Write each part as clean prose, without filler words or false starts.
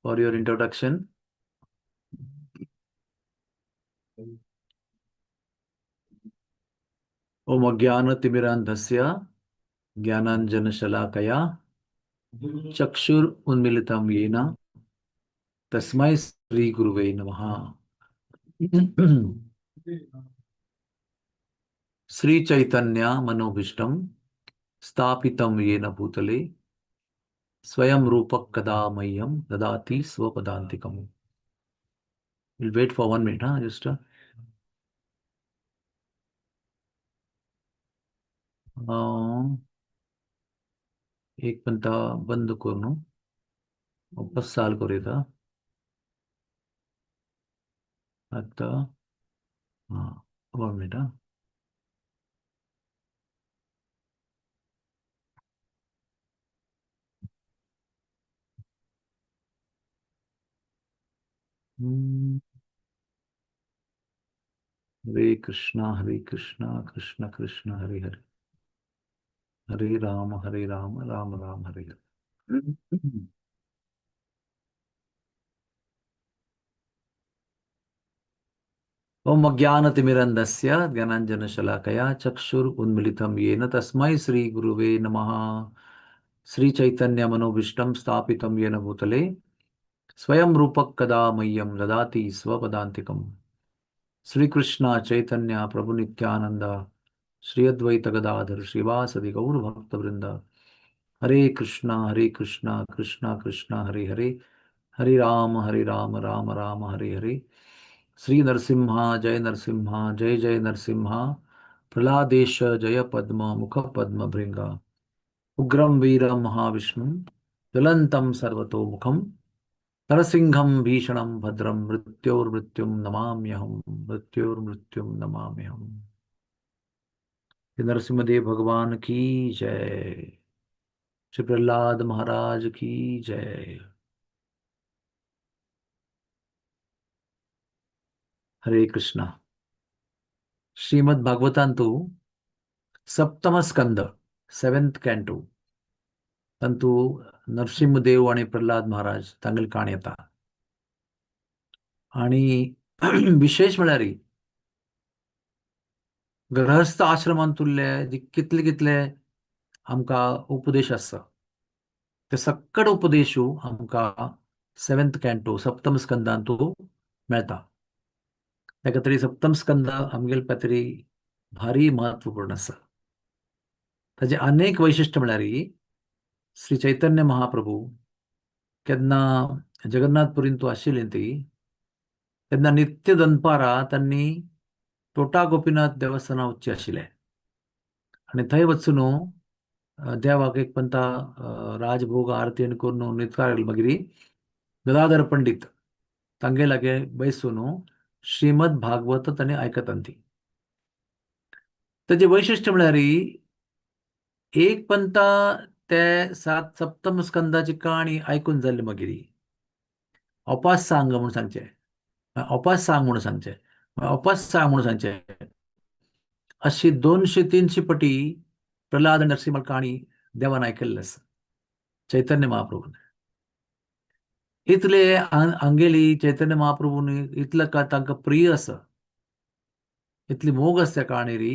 for your introduction. Om Ajnana Timirandhasya Jnananjana Shalakaya Chakshur Unmilitam Yena Tasmai Sri Guruve Namaha. Sri Chaitanya Manobhishtam Sthapitam Yena Bhutale Swayam Rupak Kada Mayam Dadati Swapadantikam. We'll wait for 1 minute, huh? Just एक पंता बंद करून वापस चाल करूया. आता हां, 1 minute. हा, हरे कृष्णा कृष्ण कृष्ण हरे हरे, हरे राम राम राम हरे हरे. ओम अज्ञानतिमिरन्धस्य ज्ञानाञ्जनशलाकया चक्षुर् उन्मिलितं येन तस्मै श्री गुरुवे नमः. श्री चैतन्य मनोभीष्टं स्थापितं येन भूतले स्वयं रूपक कदा मह्यं ददाति स्वपदान्तिकम्. श्री कृष्ण चैतन्य प्रभु नित्यानंद श्री अद्वैत गदाधर श्रीवासदि गौर भक्तवृंद. हरे कृष्णा कृष्णा कृष्णा हरे हरे, हरे राम राम राम हरे हरे. श्री नरसिम्हा जय नरसिम्हा जय जय नरसिम्हा. प्रहलादेश जय पद्म मुख पद्म भृंगा. उग्रम वीरम महाविष्णुं ज्वलंतं सर्वतोमुखं नरसिंहं भीषणं भद्रं मृत्योर्मृत्युं नमाम्यहं, मृत्योर्मृत्युं नमाम्यहम्. नरसिंहदेव भगवान की जय. श्री प्रहलाद महाराज की जय. हरे कृष्णा. श्रीमद भागवतांतु सप्तम स्कंद, सेव्हन्थ कॅन्टो, तांतू नरसिंहदेव आणि प्रल्हाद महाराज तांगेली काणी येता. आणि विशेष म्हळ्यार गृहस्थ आश्रमांतुल्ले जे कितले कितले आमकां उपदेश आसा ते सक्कड उपदेशू आमकां सेव्हन्थ कॅन्टो सप्तम स्कंदांतू मेळटा. ताका तरी सप्तम स्कंद आमगेले खातीर भारी महत्वपूर्ण आसा. ताजे अनेक वैशिश्ट म्हळ्यार श्री चैतन्य महाप्रभू केन्ना जगन्नाथपुरींतू आशिल्ली ती तेन्ना नित्य दनपारां तांणी टोटा गोपीनाथ देवस्थाना वचचें आशिल्लें आनी थंय वचून देवाक एक पंता राजभोग आरती आनी करून नितकार मागीर गदाधर पंडीत तांगे लागीं बैसून श्रीमद भागवत तांणी आयकतान ती. ताजें वैशिश्ट म्हळ्यार एक पंता ते सात सप्तम स्कंदाची काणी आयकून जाल्ली मागीर अपास सांग म्हूण सांगचें, अपास सांग म्हूण सांगचें, अपास सांग म्हूण सांगचें, अशी 200-300 पटी प्रल्हाद नरसिंह काणी देवान आयकल्ली आसा चैतन्य महाप्रभून. इतले हांगेली चैतन्य महाप्रभून इतले तांकां प्रिय आसा, इतली मोग आसा त्या काणयेरी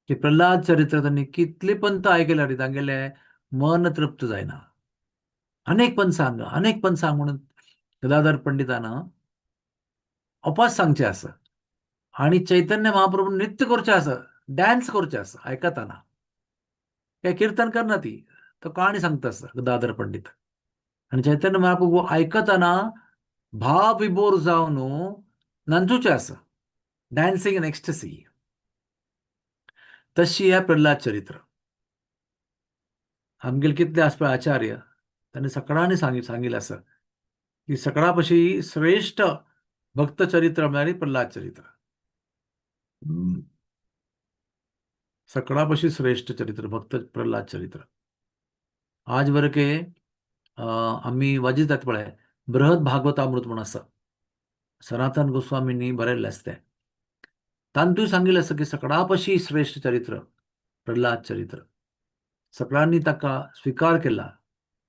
की प्रल्हाद चरित्र तांणी कितले पंत आयकल्यार तांगेले मन तृप्त जायना. अनेक पण सांग, अनेक पण सांग म्हणून गदाधर पंडितान अपास सांगचें आसा. आनी चैतन्य महाप्रभू नृत्य करचें आसा, डान्स करचें आसा आयकतना, काय कीर्तन करना ती तो काणी सांगता आसा गदाधर पंडित. आनी चैतन्य महाप्रभू आयकतना भाव विभोर जावन नांचूचें आसा, डान्सिंग इन एक्स्टसी. तशी ह्या प्रल्हाद चरित्र आमगेले कितले आसा पळय आचार्य तांणी सगळ्यांनी सांगिल्लें आसा की सगळ्या पशी श्रेष्ठ भक्त चरित्र म्हळ्यार प्रल्हाद चरित्र. सगळ्या पशी श्रेष्ठ चरित्र भक्त प्रल्हाद चरित्र. आज बरके आमी वाजितात पळय बृहद भागवतामृत म्हूण आसा, सनातन गोस्वामींनी बरयल्लें आसा तें. तांतूय सांगिल्लें आसा की सगळ्या पशी श्रेष्ठ चरित्र प्रल्हाद चरित्र. सगळ्यांनी ताका स्वीकार केला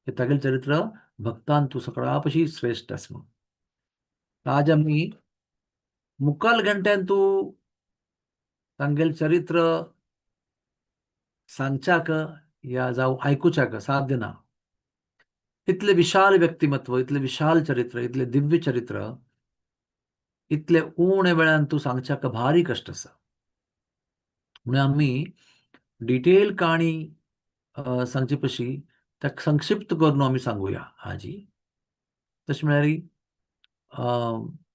की तागेलें चरित्र भक्तांतु सकळा पशी श्रेष्ठ आसा म्हणून. आज आमी मुखाल घंट्यान तूं तांगेलें चरित्र सांगच्याक या जावं आयकुच्याक साध्य ना. इतलें विशाल व्यक्तिमत्व, इतलें विशाल चरित्र, इतलें दिव्य चरित्र इतले उणे वेळान तूं सांगच्याक भारी कश्ट आसा. म्हणून आमी डिटेल काणी सांगचे पशी ताका संक्षिप्त करून आमी सांगुया हाजी. तशें म्हळ्यार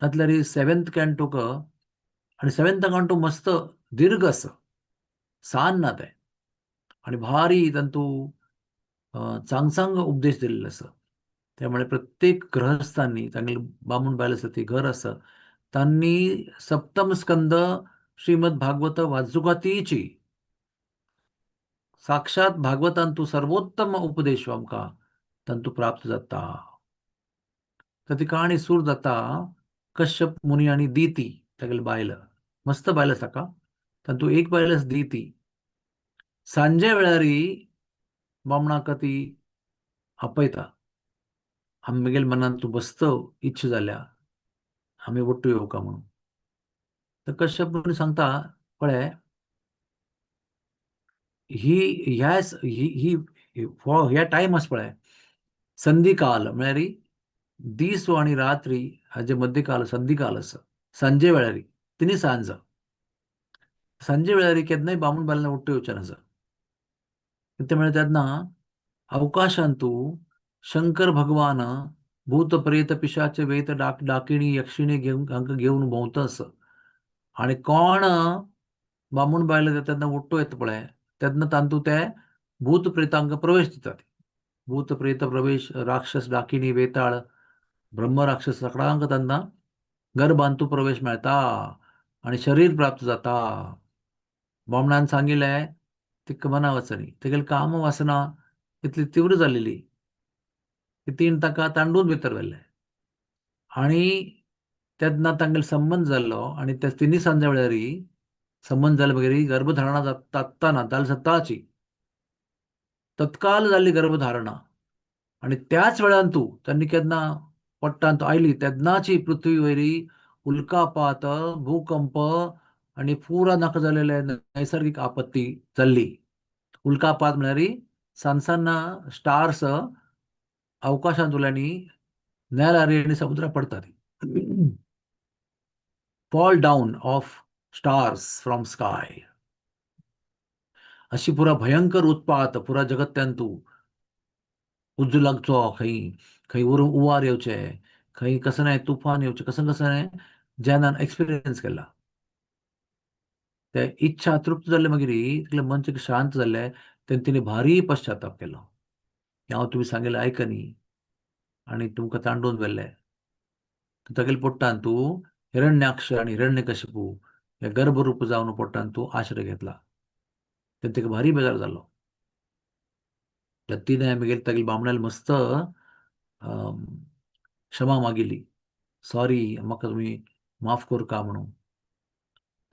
तातल्यार सेवेंथ कॅन्टोक, आनी सेवेंथ कॅन्टो मस्त दीर्घ आसा, सान ना तें, आनी भारी तांतू चांग चांग उपदेश दिल्लो आसा. त्यामुळे प्रत्येक गृहस्थांनी, तांगेले बामूण बायल आसा ती घर आसा, तांणी सप्तम स्कंद श्रीमद भागवत वाचुकातीची साक्षात भागवतांतू सर्वोत्तम उपदेश आमकां तांतू प्राप्त जाता. तर ती काणी सुरू जाता कश्यप मुनी आनी दिती तागेली बायल, मस्त बायल आसा का, तातूंत एक बायल आसा दिती. सांजे वेळारी बामणाक ती आपयता, आमगेले मनांत तूं बसत इच्छा जाल्या आमी ಒಟ್ಟು येवका म्हणून. तर कश्यप मुनी सांगता, पळय ही ह्या ही ही ह्या टायम आसा पळय संधिकाल, म्हळ्यार दीस आनी रात्री हाजे मध्यकाल संधिकाल आसा. सांजे वेळारी तिनी सांज, सांजे वेळारी केन्नाय बामूण बायलां ಒಟ್ಟು येवचें आसा. कितें म्हळ्यार तेन्ना अवकाशांतू शंकर भगवान भूत प्रेत पिशाच वेत डाक डाकिणी यक्षिणी घेवन हांकां घेवन भोंवता आसा. आनी कोण बामूण बायलां तेन्ना ಒಟ್ಟು येता पळय तेन्ना तांतू ते भूत प्रेतांक प्रवेश दितात. भूत प्रेत प्रवेश, राक्षस डाकिणी वेताळ ब्रह्म राक्षस सगळ्यांक त्यांना गर्भांतू प्रवेश मेळता आनी शरीर प्राप्त जाता. बामणान सांगिल्लें तिका मना वचनी, तेगेली काम वासना इतली तीव्र जाल्लेली की तीन ताका तांडून भितर व्हेलें आनी तेन्ना तांगेलो संबंद जाल्लो. आनी त्या तिन्ही सांजे वेळारी संबंद जाले मगीर गर्भधारणा जातना जाली सताची तत्काल जाल्ली गर्भधारणा. आनी त्याच वेळान तूं तांणी केन्ना पोट्टांत आयली तेन्नाची पृथ्वी वयरी उल्कापात, भूकंप आनी पुरा नाका जालेले नैसर्गिक आपत्ती जाल्ली. उल्कापात म्हळ्यार सान सान स्टार्स अवकाशांतल्यानी नेलारी आनी समुद्रात पडतात. Fall down of stars from sky. अशी पुरा भयंकर उत्पात पुरा जगत्यांतू उज्जू लागचो, खंय खंय उवार येवचे, खंय कसं नाही तुफान येवचे, कसं कसं नाही जेनान एक्सपिरियन्स केला. ते इच्छा तृप्त जाल्ले मागीर तितलें मन शांत जाल्लें तेन्ना तिणें भारी पश्चाताप केलो की हांव तुमी सांगिल्लें आयकनी आनी तुमकां तांडून व्हेलें. तागेले पोट्टान तूं हिरण्याक्ष आनी हिरण्यकशिपू हे गर्भरूप जावन पोट्टान तूं आश्रय घेतला. तेन्ना ताका भारी बेजार जालो. तिणें मागीर तागेले बामणाले मस्त क्षमा मागिल्ली, सॉरी म्हाका तुमी माफ करका म्हणून.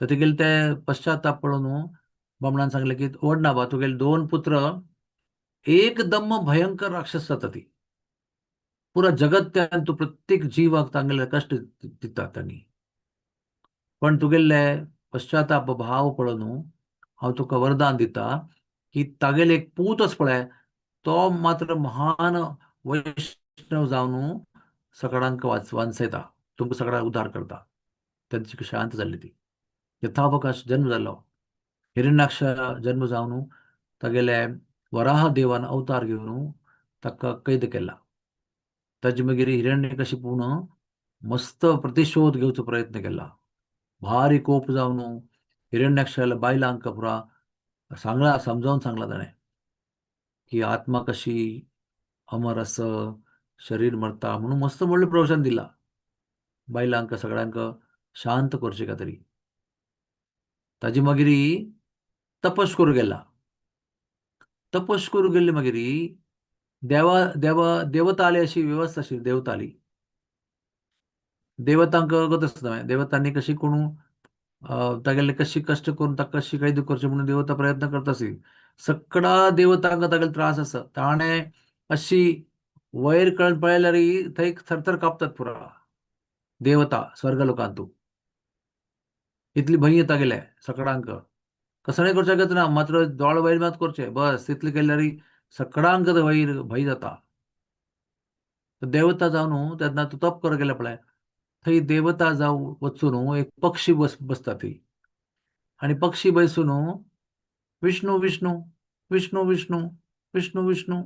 तर तेगेले ते पश्चाताप पळोवन बामणान सांगलें की व्हड ना बा, तुगेले दोन पुत्र एकदम भयंकर राक्षस जाता ती, पुरा जगत्यान तूं प्रत्येक जिवाक तांगेले कश्ट दिता तांणी, पण तुगेले पश्चाताप भाव पळोवन हांव तुका वरदान दिता की तागेले एक पूत आसा पळय तो मात्र महान वैष्णव जावन सगळ्यांक वांचयता, तुमकां सगळ्यांक उद्धार करता. तेन्ना शांत जाल्ली ती. यथावकाश जन्म जालो, हिरण्याक्ष जन्म जावन तागेले वराह देवान अवतार घेवन ताका कैद केला. ताजे मागीर हिरण्यकशिपून मस्त प्रतिशोध घेवचो प्रयत्न केला. भारी कोप जावन हिरण्याक्षाला बायलांक पुरा सांगला, समजावन सांगला ताणें की आत्मा कशी अमर आसा, शरीर मरता म्हणून मस्त व्हडलें प्रवचन दिला बायलांक सगळ्यांक शांत करचे खातीर. ताजे मागीर तपस करूं गेला. तपस करूं गेल्ले मागीर देवा देवा देवताली अशी व्यवस्था आशिल्ली. देवताली देवतांक गत आसता, देवतांनी कशी कोण तागेले कशी कश्ट करून ताका कशी कैद करचे म्हणून देवता प्रयत्न करता आसली. सगळा देवतांक तागेले त्रास आसा. ताणें अशी वयर कळन पळयल्यार थंय थरथर कापतात पुरा देवता स्वर्ग लोकांतू. इतली भंय येता गेले सकडांक. कसणें करचें ना, मात्र दोळ वयर मात करचे बस, तितले केल्यार सकडांक वयर भंय जाता. देवता जावन तेन्ना तूं तप कर गेले पळय, थंय देवता जावं वचून एक पक्षी बसता थंय, आनी पक्षी बसून विष्णू विष्णू विष्णू विष्णू विष्णू विष्णू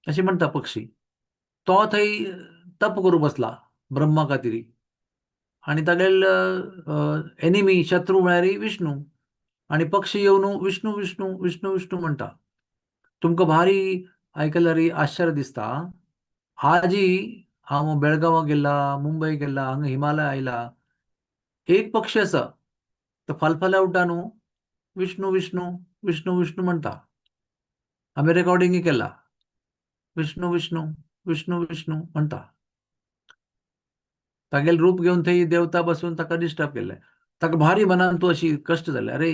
अशें म्हणटा पक्षी. तो थंय तप करूं बसला ब्रह्मा खातीर, आनी तागेल एनिमी शत्रू म्हळ्यार विष्णू, आनी पक्षी येवन विष्णू विष्णू विष्णू विष्णू म्हणटा. तुमकां भारी आयकल्यार आश्चर्य दिसता. आजी हांव बेळगांवां गेला, मुंबय गेला, हांगा हिमालय आयला, एक पक्षी आसा तो फालफाल्या उठ्ठा न्हू विष्णू विष्णू विष्णू विष्णू म्हणटा. आमी रेकॉर्डिंगय केला, विष्णू विष्णू विष्णू विष्णू म्हणटा. तागेलें रूप घेवन थंय देवता बसून ताका डिस्टर्ब केलें. ताका भारी मनान तूं अशी कश्ट जाले, अरे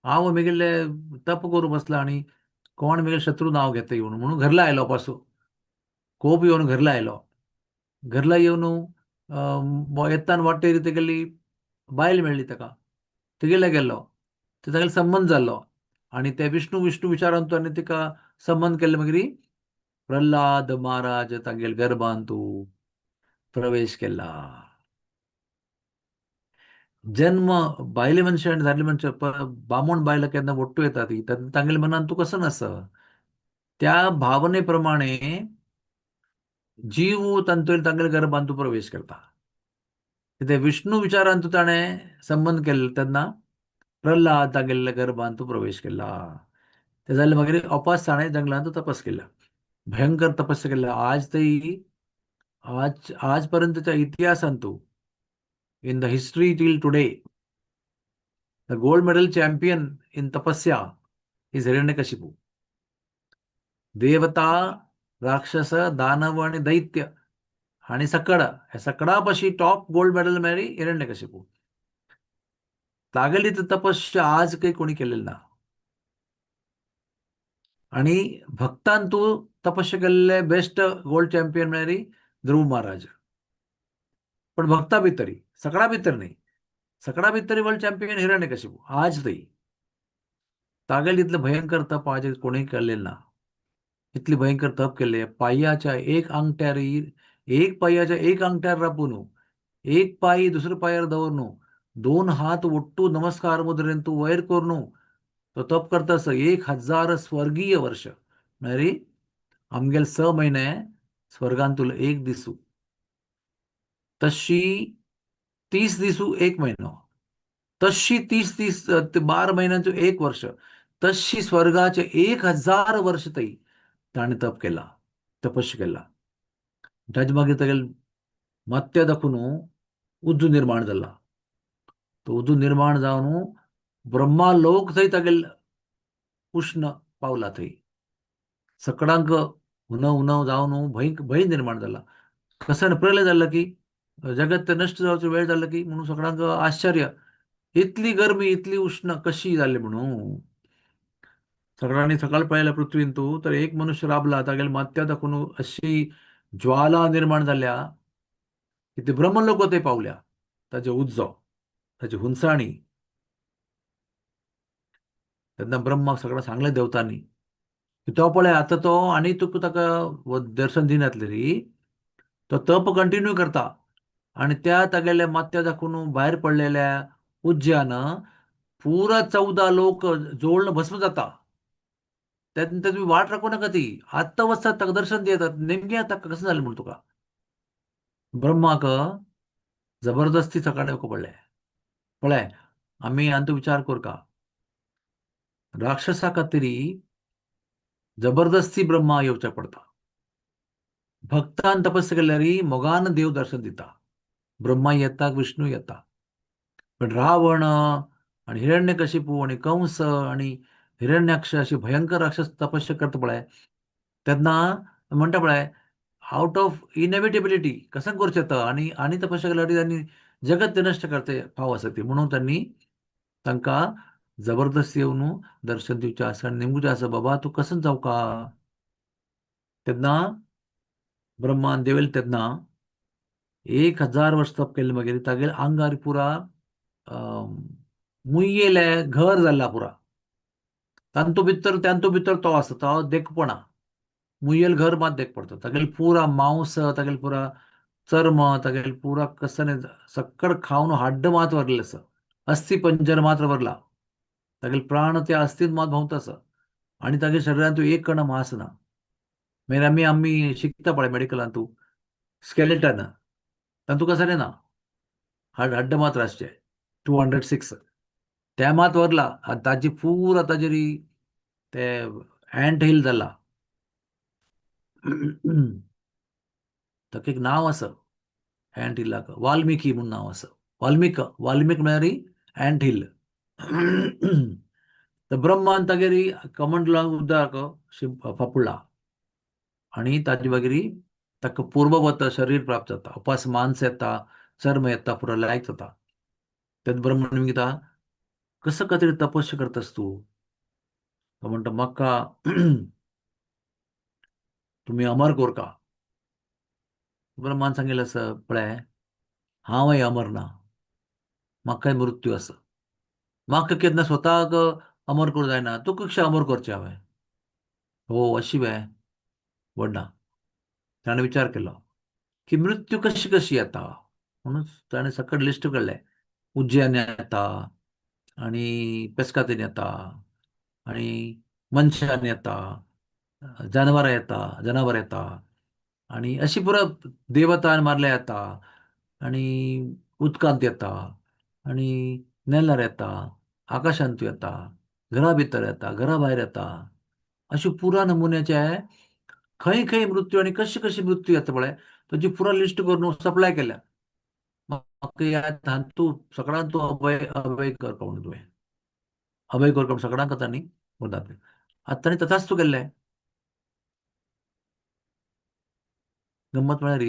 हांव मेगेले तप करूं बसला आनी कोण मेगेले शत्रू नांव घेता येवन म्हणून घरला आयलो. पासून कोप येवन घरला आयलो. घरला येवन येतान वाटेर तेगेली बायल मेळ्ळी ताका, तिगेले गेलो, ते तागेलो संबंद जालो आनी ते विष्णू विष्णू विचारान तो आनी तिका संबंद केले. मागीर प्रल्हाद महाराज तागेले गर्भांतू प्रवेश केला. जन्म बायले मनशां आनी दादले मनशां, बामण बायलां केन्ना ಒಟ್ಟು येता ती तांगेले मनान तूं कसो नासा, त्या भावने प्रमाणे जीव तांतून तांगेले गर्भांतू प्रवेश करता. ते विष्णू विचारांतू ताणें संबंद केल्ले तेन्ना प्रल्हाद तागेल्या गर्भांतू प्रवेश केला. ते जालें मागीर अपास ताणें जंगलांत तपस केला, भयंकर तपस्या केला. आज तरी आज आजपर्यंतच्या इतिहासांतू, in the history till today, the gold medal champion in tapasya is Hiranyakashipu. देवता, राक्षस, दानव आणि दैत्य आणि सकड, ह्या सकडापाशी टॉप गोल्ड मेडल मेळ्ळी हिरण्यकशिपू. तागेली तपस्या आज काही कोणी केलेलं ना. आणि भक्तांतू तपस्या केलेले बेस्ट गोल्ड चॅम्पियन म्हळ्यार ध्रुव महाराज. पण भक्ता भितरी, सगळा भितर नाही, सगळा भितरी वर्ल्ड चॅम्पियन हिरण्यकशिपू आज तरी. तागेल इतलं भयंकर तप आज कोणी केलेलं ना. इतली भयंकर तप केले, पायाच्या एक अंगठ्यार, एक पायाच्या एक अंगठ्यार राबून, एक पाय दुसऱ्या पायार दवरून, दोन हात ಒಟ್ಟು नमस्कार मुद्रेन तू वयर करून तो तप करता 1000 स्वर्गीय वर्ष. म्हळ्यार आमगेले 6 महिने स्वर्गांतुलो एक दिसू, तशी 30 दिसू एक महिनो, तशी 30 30 12 महिन्यांचो एक वर्ष, तशी स्वर्गाचे 1000 वर्ष तई ताणें तप केला, तपस्या केला. ताजे मागीर तागेले मत्य दाखोवन उज्जू निर्माण जाला. तो उज्जू निर्माण जावन ब्रह्मालोक थंय तागेले उश्ण पावला. थंय सकडांक उनव उनव जावन भंय भंय निर्माण जाला. कसं प्रलय जाल्लो की जगत नष्ट जावचो वेळ जालो की म्हणून सगळ्यांक आश्चर्य, इतली गरमी इतली उष्ण कशी जाली म्हणून. सगळ्यांनी सकाळ पळयल्या पृथ्वीन तू तर एक मनुष्य राबला, तागेले माथ्या दाखोवन अशी ज्वाला निर्माण जाल्या की ते ब्रह्मलोक ते पावल्या. ताजे उज्जो, ताची हुनसाणी. तेन्ना ब्रह्माक सगळं सांगलें देवतांनी की तो पळय आतां तो आनी तुका ताका दर्शन दिनातले री, तो तप कंटिन्यू करता आणि त्या तागेल्या माथ्या दाखवून भायर पडलेल्या उज्यान पुरा 14 लोक जोडून भस्म जाता. त्यात तुम्ही वाट राखू नका, ती आत्ता वचतात ताका दर्शन दितात. नेमके आता कसं झालं म्हणून तुका ब्रह्माक जबरदस्ती सकाळी येवंक पडलें. पळय आमी आनी तूं विचार करका, राक्षसा खातीर जबरदस्ती ब्रह्मा येवचें पडटा. भक्तान तपस्या केल्यार मोगान देव दर्शन दिता. ब्रह्मा येता, विष्णू येता, पण रावण आणि हिरण्यकशिपू आणि कंस आणि हिरण्याक्ष अशी भयंकर राक्षस तपस्या करता पळय, तेन्ना म्हणटा पळय आउट ऑफ इनेव्हिटेबिलिटी कसं करचें तो आनी आनी तपस्या केल्यार तांणी जगत ते नश्ट करते फाव आसा ती, म्हणून त्यांनी तांकां जबरदस्ती येवन दर्शन दिवचें आसा. आनी नेमकें आसा, बाबा तूं कसं जावं का? तेन्ना ब्रह्मान देवेल तेन्ना 1000 वर्स तप केल्लें मागीर तागेले आंगार पुरा मुयेले घर जाला पुरा. तांतू भितर तांतू भितर तो आसा तो देखपणा मुयेल घर मात देख पडटा. तागेले पुरा मांस, तागेले पुरा चर्म, तागेले पुरा कसने सक्कड खावन हाड्ड मात वरलें आसा, अस्थी पंजर मात्र वरला. तागेले प्राण त्या अस्थीन मात भोंवता आसा आनी तागेले शरीरांत एक कण मांस ना. मागीर आमी आमी शिकता पळय मेडिकलांत तूं स्केलेटन तातूंत कसलें ना, हाड हाड्ड मात्र आसचें 206 ते मात वरला आनी ताजी पुरा ताजेर ते एंट हिल जाला. ताका एक नांव आसा एंट हिलाक, वाल्मिकी म्हूण नांव आसा. वाल्मीक, वाल्मीक म्हळ्यार एंट हिल. तर ब्रह्मान तागेर कमंडलान उदक फापुडला आनी ताजे मागीर ताका पूर्ववत शरीर प्राप्त जाता. उपास मांस येता, चर्म येता, पुरा लायक जाता. तेन्ना ब्रह्म म्हणटा कसो खातीर तपस्या करतास तूं? तो म्हणटा म्हाका तुमी अमर कोरका. ब्रह्मान सांगिल्लें आसा पळय हांवय अमर ना, म्हाकाय मृत्यू आसा. म्हाका केन्ना स्वताक अमर करूं जायना, तुका कशें अमर करचें हांवें? हो अशी वे व्हडना. ताणें विचार केलो की मृत्यू कशी कशी येता म्हणून ताणें सकट लिस्ट काडलें. उज्जैन येता आनी पेस्कातीन येता आनी मनशान येता, जानवरां येता, जनावर येता आनी अशी पुरा देवतान मारल्या येता आनी उदकांत येता आनी नेलार येता, आकाशांत येता, घरा भितर येता, घरा भायर येता. अशी पुरा नमुन्याचे खंय खंय मृत्यू आनी कशी कशी मृत्यू येता पळय ताची पुरा लिस्ट करून सप्लाय केल्या. म्हाका ह्या हातूंत सगळ्यांत तूं अभय अभय करपा म्हणून तुवें अभय करपा म्हणून सगळ्यांक तांणी म्हणटात. आतां ताणें तथास्तु केल्लें. गम्मत म्हळ्यार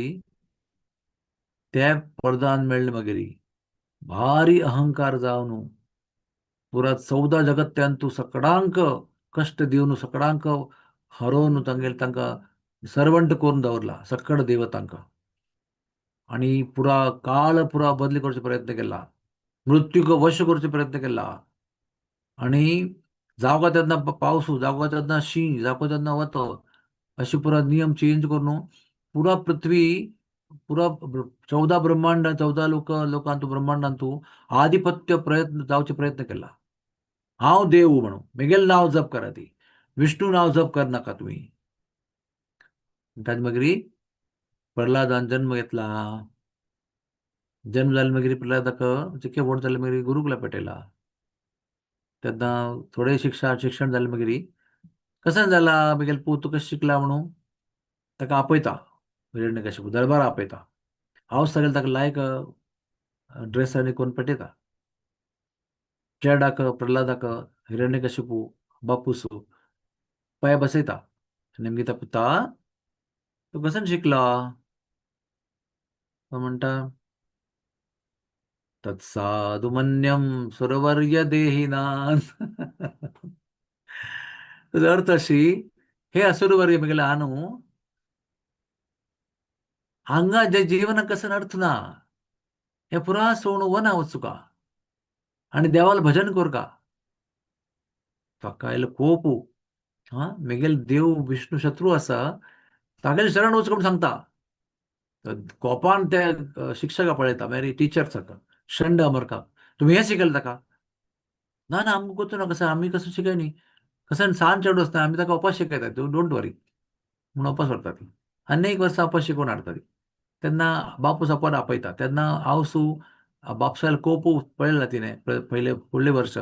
ते वरदान मेळ्ळें मागीर भारी अहंकार जावन पुरा 14 जगत्यांतू सगळ्यांक कश्ट दिवन सगळ्यांक हरोवन तांगेले तांकां सर्वंट करून दवरला सकड देवतांक. आनी पुरा काळ पुरा बदली करचो प्रयत्न केला, मृत्यूक वश करचो प्रयत्न केला. आनी जावका तेन्ना पावस, जावका तेन्ना शीं, जावका तेन्ना वत, अशे पुरा नियम चेंज करून पुरा पृथ्वी पुरा 14 ब्रह्मांड 14 लोक लोकांतू ब्रह्मांडांतू आधिपत्य प्रयत्न जावचे प्रयत्न केला. हांव देव म्हणून मेगेल नांव जप करा ती, विष्णू नांव जप करनाका तुमी. ताजे मागीर प्रल्हादान जन्म घेतला. जन्म जाले मागीर प्रल्हादाक चिके व्हड जाले मागीर गुरुकुला पेटयला. तेन्ना थोडे शिक्षा शिक्षण जालें मागीर कशें जाला मागीर पूत कशें शिकला म्हणून ताका आपयता हिरण्यकश्यप दरबार आपयता. हांव सगळें ताका लायक ड्रेस आनी करून पेटयता. चेडाक प्रल्हादाक हिरण्यकश्यपू बापूस पांय बसयता आनी मागीर पुता तूं कशें शिकला? तो म्हणटा तत्साधुमन्यम सुरवर्य देहिनान. ताजो अर्थ अशी हे असुरवर्य म्हगेले आनू हांगा जे जीवनाक कसो अर्थ ना, हे पुरा सोडून वना वचुका आनी देवाल भजन करका. ताका आयलो कोप, हा मेगेल देव विष्णू शत्रू आसा तागेले शरण वच म्हूण सांगता. कोपान ते शिक्षका पळयता मागीर टिचर्साक शंड अमरकाक तुमी हें शिकयलें ताका? ना ना आमकां कोत्तू ना, कसं आमी कसं शिकय न्ही, कसं सान चेडूं आसता आमी ताका उपास शिकयता, तूं don't वरी म्हणून उपास व्हरता ती. आनी एक वर्सा उपास शिकोवन हाडटा ती. तेन्ना बापूस आपोवन आपयता. तेन्ना आवसू बापसाल कोपू पळयला तिणें पयले फुडले वर्स.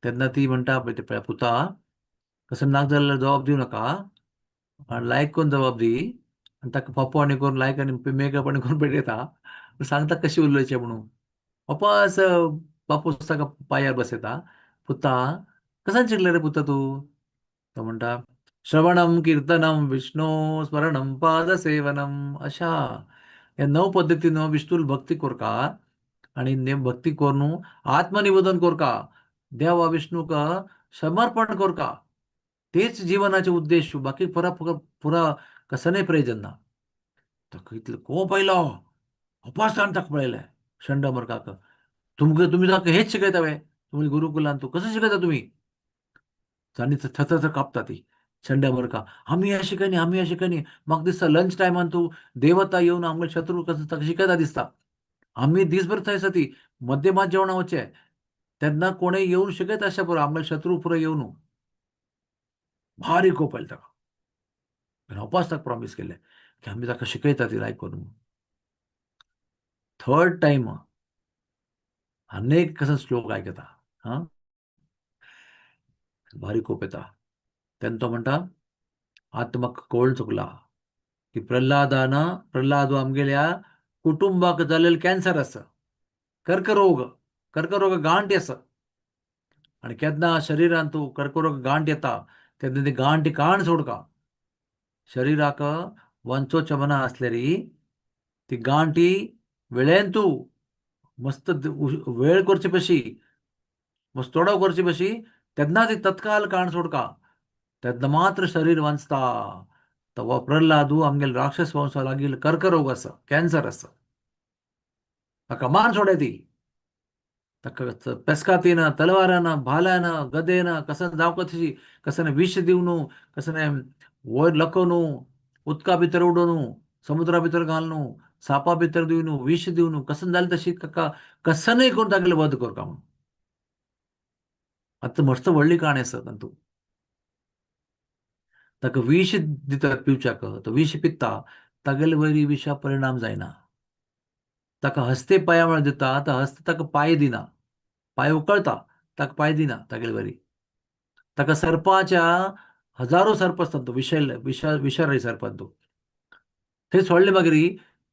तेन्ना ती म्हणटा पळय पुता कसं नाक जाल्यार जबाब दिवं नाका, लायक करून जबाब दी. आनी ताका पप्पा आनी करून लायक आनी मेकअप आनी करून पेटयता. सांगता कशी उलोवचें म्हणून. वापस बापूस ताका पांयार बसयता. पुता कसान शिकले रे पुता तूं? तो म्हणटा श्रवणम कीर्तनम विष्णु स्मरणम पादसेवनम. अशा ह्या 9 पद्दतीन विष्णूल भक्ती करका आनी भक्ती करून आत्मनिवेदन करका, देवा विष्णूक समर्पण करका. तेच जीवनाचे उद्देश, बाकी पुरा पुरा कसं प्रयोजन ना. ताका इतलो कोप आयलो, उपासान ताका पळयलें शंडमर्काक. तुमकां तुमी ताका हेच शिकयता वे, तुमी गुरुकुलान तूं कसं शिकयता तुमी? आनी थरथर कापता ती शंडमर्का, आमी हें शिकयनी, आमी हें शिकयनी. म्हाका दिसता लंच टायमान तूं देवता येवन आमगे शत्रू कसं ताका शिकयता दिसता. आमी दीसभर थंय आसा ती मध्यमात मात जेवणा वचचें तेन्ना कोणें येवन शिकयता अशें पुरो आमगे शत्रू पुरो येवन. भारी कोप आयलो ताका. उपास ताका प्रॉमीस केलें की आमी ताका शिकयता ती लायक करून. थर्ड टायम अनेक कसो श्लोक आयकता, हां, भारी कोप येता. तेन्ना तो म्हणटा आतां म्हाका कळून चुकला की प्रल्हादान प्रल्हाद आमगेल्या कुटुंबाक जाल्लेलो कॅन्सर आसा, कर्करोग, कर्करोग गांठ आसा. आनी केन्ना शरिरांत तूं कर्करोग गांठ येता तेन्ना ती गांठ काण सोडका. शरिराक वंचोच्या मना आसल्यारी ती गांठी वेळेन तूं मस्त वेळ करचे पशी, मस्त तोडो करचे पशी तेन्ना ती तत्काल काण सोडका, तेन्ना मात्र शरीर वांचता. तवा प्रल्हादू आमगेले राक्षस वंशा लागीं कर्करोग आसा, कॅन्सर आसा, ताका मान सोडाय ती. ताका पेस्कातीन, तलवारान, भाल्यान, गदेन कसन जावं तशी कसन विश दिवन, कसन वयर लकोवन, उदका भितर उडोवन, समुद्रा भितर घालून, सापा भितर दिवन, विश दिवन, कसन जालें तशी ताका कसनय करून तागेले वध करका म्हणून. आतां मस्त व्हडली काणी आसा तातूंत. ताका विश दितात पिवच्याक, तो विश पिता, तागेले वयरी विशा परिणाम जायना. ताका हस्ते पांया म्हळ्यार दिता, तो हस्त ताका पांय दिना, पांय उकळता, ताका पांय दिना तागेले वरी. ताका सर्पाच्या हजारो सर्प आसतात, तो विशल विश विशारी सर्पान तो थंय सोडले मागीर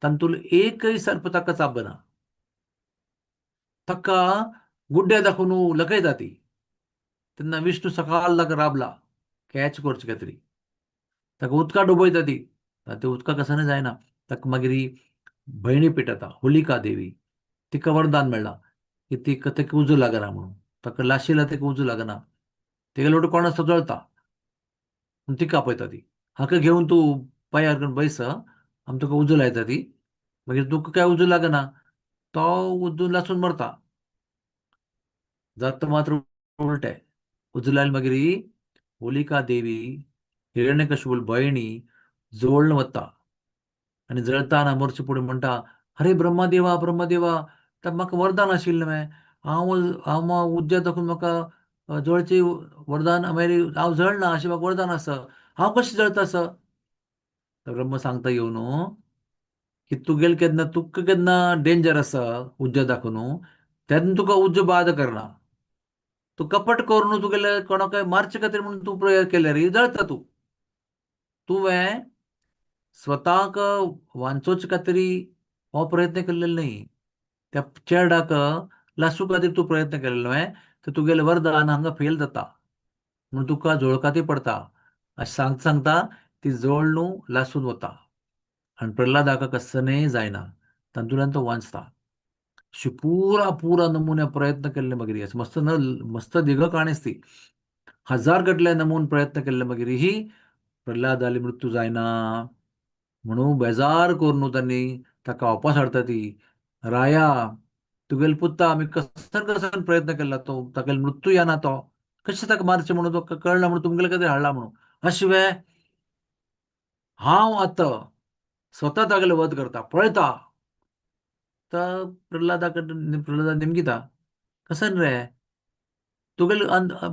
तातूंत एकय सर्प ताका चाबना. ताका गुड्ड्या दाखोवन लकयता ती. तेन्ना विष्णू सकाळ ताका राबला कॅच करचे खातीर, ताका उदकां डुबयता ती, ते उदका कसनय जायना. ताका मागीर भयणी पेटयता होलिका देवी, तिका वरदान मेळ्ळां की ती ताका उजो लागना म्हणून, ताका लाशिला ताका उजो लागना, तेगे लोट कोण आसता जळता पूण तिका आपयता ती, हाका घेवन तूं पांयार करून बैस, आमी तुका उजो लायता ती, मागीर तुका काय उजो लागना, तो उजो लासून मरता. जाता मात्र उलटें, उजो लायले मागीर होलिका देवी हिरण्यकशिपूल भयणी जवळ वता आनी जळताना मरचे फुडें म्हणटा, अरे ब्रह्मदेवा ब्रह्मदेवा, तर म्हाका वरदान आशिल्लें मगे, हांव हांव उज्या दाखोवन म्हाका जळचें वरदान मागीर हांव जळना अशें म्हाका वरदान आसा, हांव कशें जळता आसा? तर ब्रह्म सांगता येवन की तुगेले केन्ना तुका केन्ना डेंजर आसा उज्या दाखोवन तेन्ना तुका उज्जो बाद करना, तूं कपट करून तुगेले कोणाकय मारचे खातीर म्हणून तूं प्रयोग केल्यार जळता तूं. तुवें स्वताक वांचोवचे खातीर हो प्रयत्न केल्लेलो न्ही, त्या चेरडाक लासू खातीर तूं प्रयत्न केल्लो न्हय, तर तुगेलें वरदान हांगा फेल जाता म्हणून तुका जोळकाती पडता. अशें सांगता सांगता ती जळ न्हू लासून वता आनी प्रल्हादाक कसनय जायना, तातूंतल्यान तो वांचता. अशी पुरा पुरा नमुन्या प्रयत्न केल्ले मागीर मस्त न मस्त दीर्घ काणी आसती, हजार गटले नमून प्रयत्न केल्ले मागीर ही प्रल्हादाली मृत्यू जायना म्हणून बेजार करून तांणी ताका वापस हाडटा ती, राया तुगेले पुता आमी कसन कसन प्रयत्न केला तो तागेलो मृत्यू येना, तो कशें ताका मारचें म्हणून तो कळना म्हणून तुमगेले खातीर हाडला म्हणून, अशें हांव आतां स्वता तागेलो वध करता पळयता. तर प्रल्हादा प्रल्हादा निमगिता, कसन रे तुगेले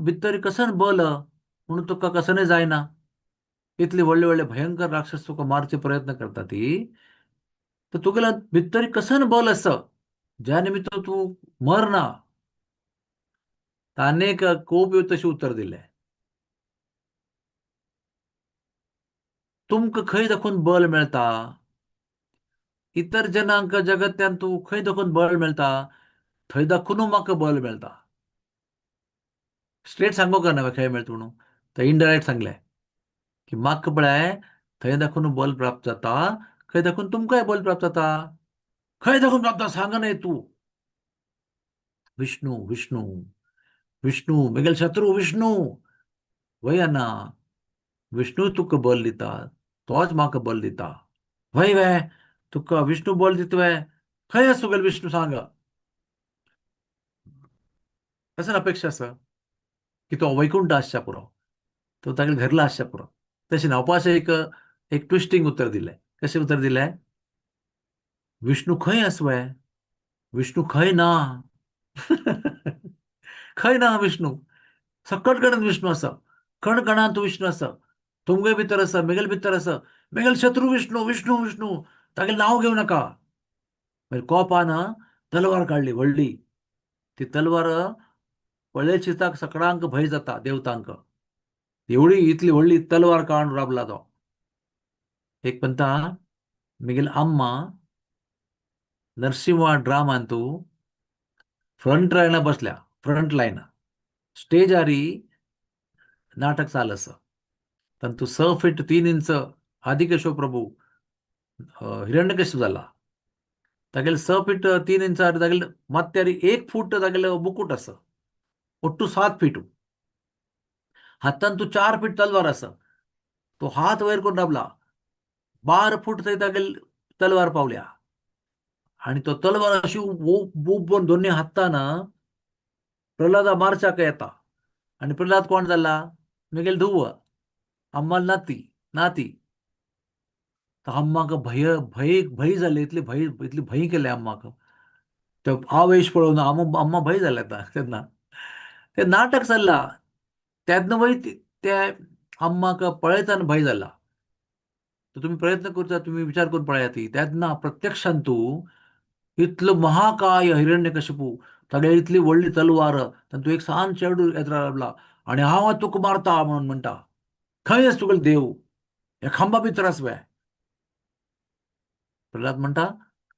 भितर कसन बल म्हणून तुका कसनय जायना, इतले व्हडले व्हडले भयंकर राक्षस तुका मारचे प्रयत्न करता ती, तर तुगेल्या भितर कसन बल आसा ज्या निमित्त तूं मरना. ताणें कोप येवन तशें उत्तर दिलें, तुमकां खंय दाखोवन बल मेळटा, इतर जनांक जगत्यान तूं खंय दाखोवन बळ मेळटा, थंय दाखोवन म्हाका बल मेळटा. स्ट्रेट सांगूंक ना खंय मेळटा म्हणून, थंय इनडायरेक्ट सांगलें की म्हाका पळय थंय दाखोवन बल प्राप्त जाता, खंय दाखोवन तुमकांय बल प्राप्त जाता, खंय दाखोवन प्राप्त जाता सांग न्हय तूं. विष्णू विष्णू विष्णू मेगेल शत्रू विष्णू वय ना, विष्णू तुका बल दिता तोच म्हाका बल दिता. वय वे तुका विष्णू बल दिता वे, खंय आसा तुगेलो विष्णू सांग. तसं अपेक्षा आसा की तो वैकुंठ आसच्या पुरो, तो तागेले घरला आसच्या पुरो. तशें ना, उपास एक एक ट्विस्टिंग उत्तर दिलें. कशें उत्तर दिलें? विष्णू खंय आसा वे? विष्णू खंय ना. खंय ना विष्णू, सकट कडेन विष्णू आसा, कणकणांत विष्णू आसा, तुमगे भितर आसा, मेगेले भितर आसा, मेगेले शत्रू विष्णू विष्णू विष्णू, तागेलें नांव घेवं नाका. मागीर कोपान तलवार काडली व्हडली. ती तलवार पळयत सगळ्यांक भंय जाता देवतांक. एवढी इतली व्हडली तलवार काडून राबला तो. एक म्हणटा मेगेली अम्मा नरसिंहा ड्रामांतू फ्रंट लायना बसल्या, फ्रंट लायना स्टेजारी नाटक चाल आसा. तांतू 6 फीट 3 इंच आदिकेशव प्रभू हिरण्यकश्यप जाला. तागेले 6 फीट 3 इंचार तागेले माथ्यार 1 फूट तागेले मुकुट आसा, ಒಟ್ಟು 7 फीट. हातान तू 4 फीट तलवार आसा. तो हात वयर करून राबला, 12 फूट थंय तागेले तलवार पावल्या. आनी तो तलवार अशी उबून दोन्ही हातान प्रल्हादा मारच्याक येता. आनी प्रल्हाद कोण जाला? मेगेले धुव, अम्माल नाती नाती. तर अम्माक भंय भंय भंय जाले, इतले भंय इतली भंय केले अम्माक. तो आवेश पळोवन अम्मा भंय जाले आतां. तेन्ना ते नाटक चल्ला तेन्ना वय ते अम्माक पळयतना भंय जाला. तर तुम्ही प्रयत्न करता, तुम्ही विचार करून पळयात ती तेन्ना प्रत्यक्षान तूं इतलो महाकाय हिरण्यकशिपू, तागेली इतली व्हडली तलवार, तातूंत एक सान चेडू येत रावला आनी हांव तुका मारता म्हणून म्हणटा. खंय आसा तुगेलो देव? ह्या खांबा भितर आसा वे? प्रल्हाद म्हणटा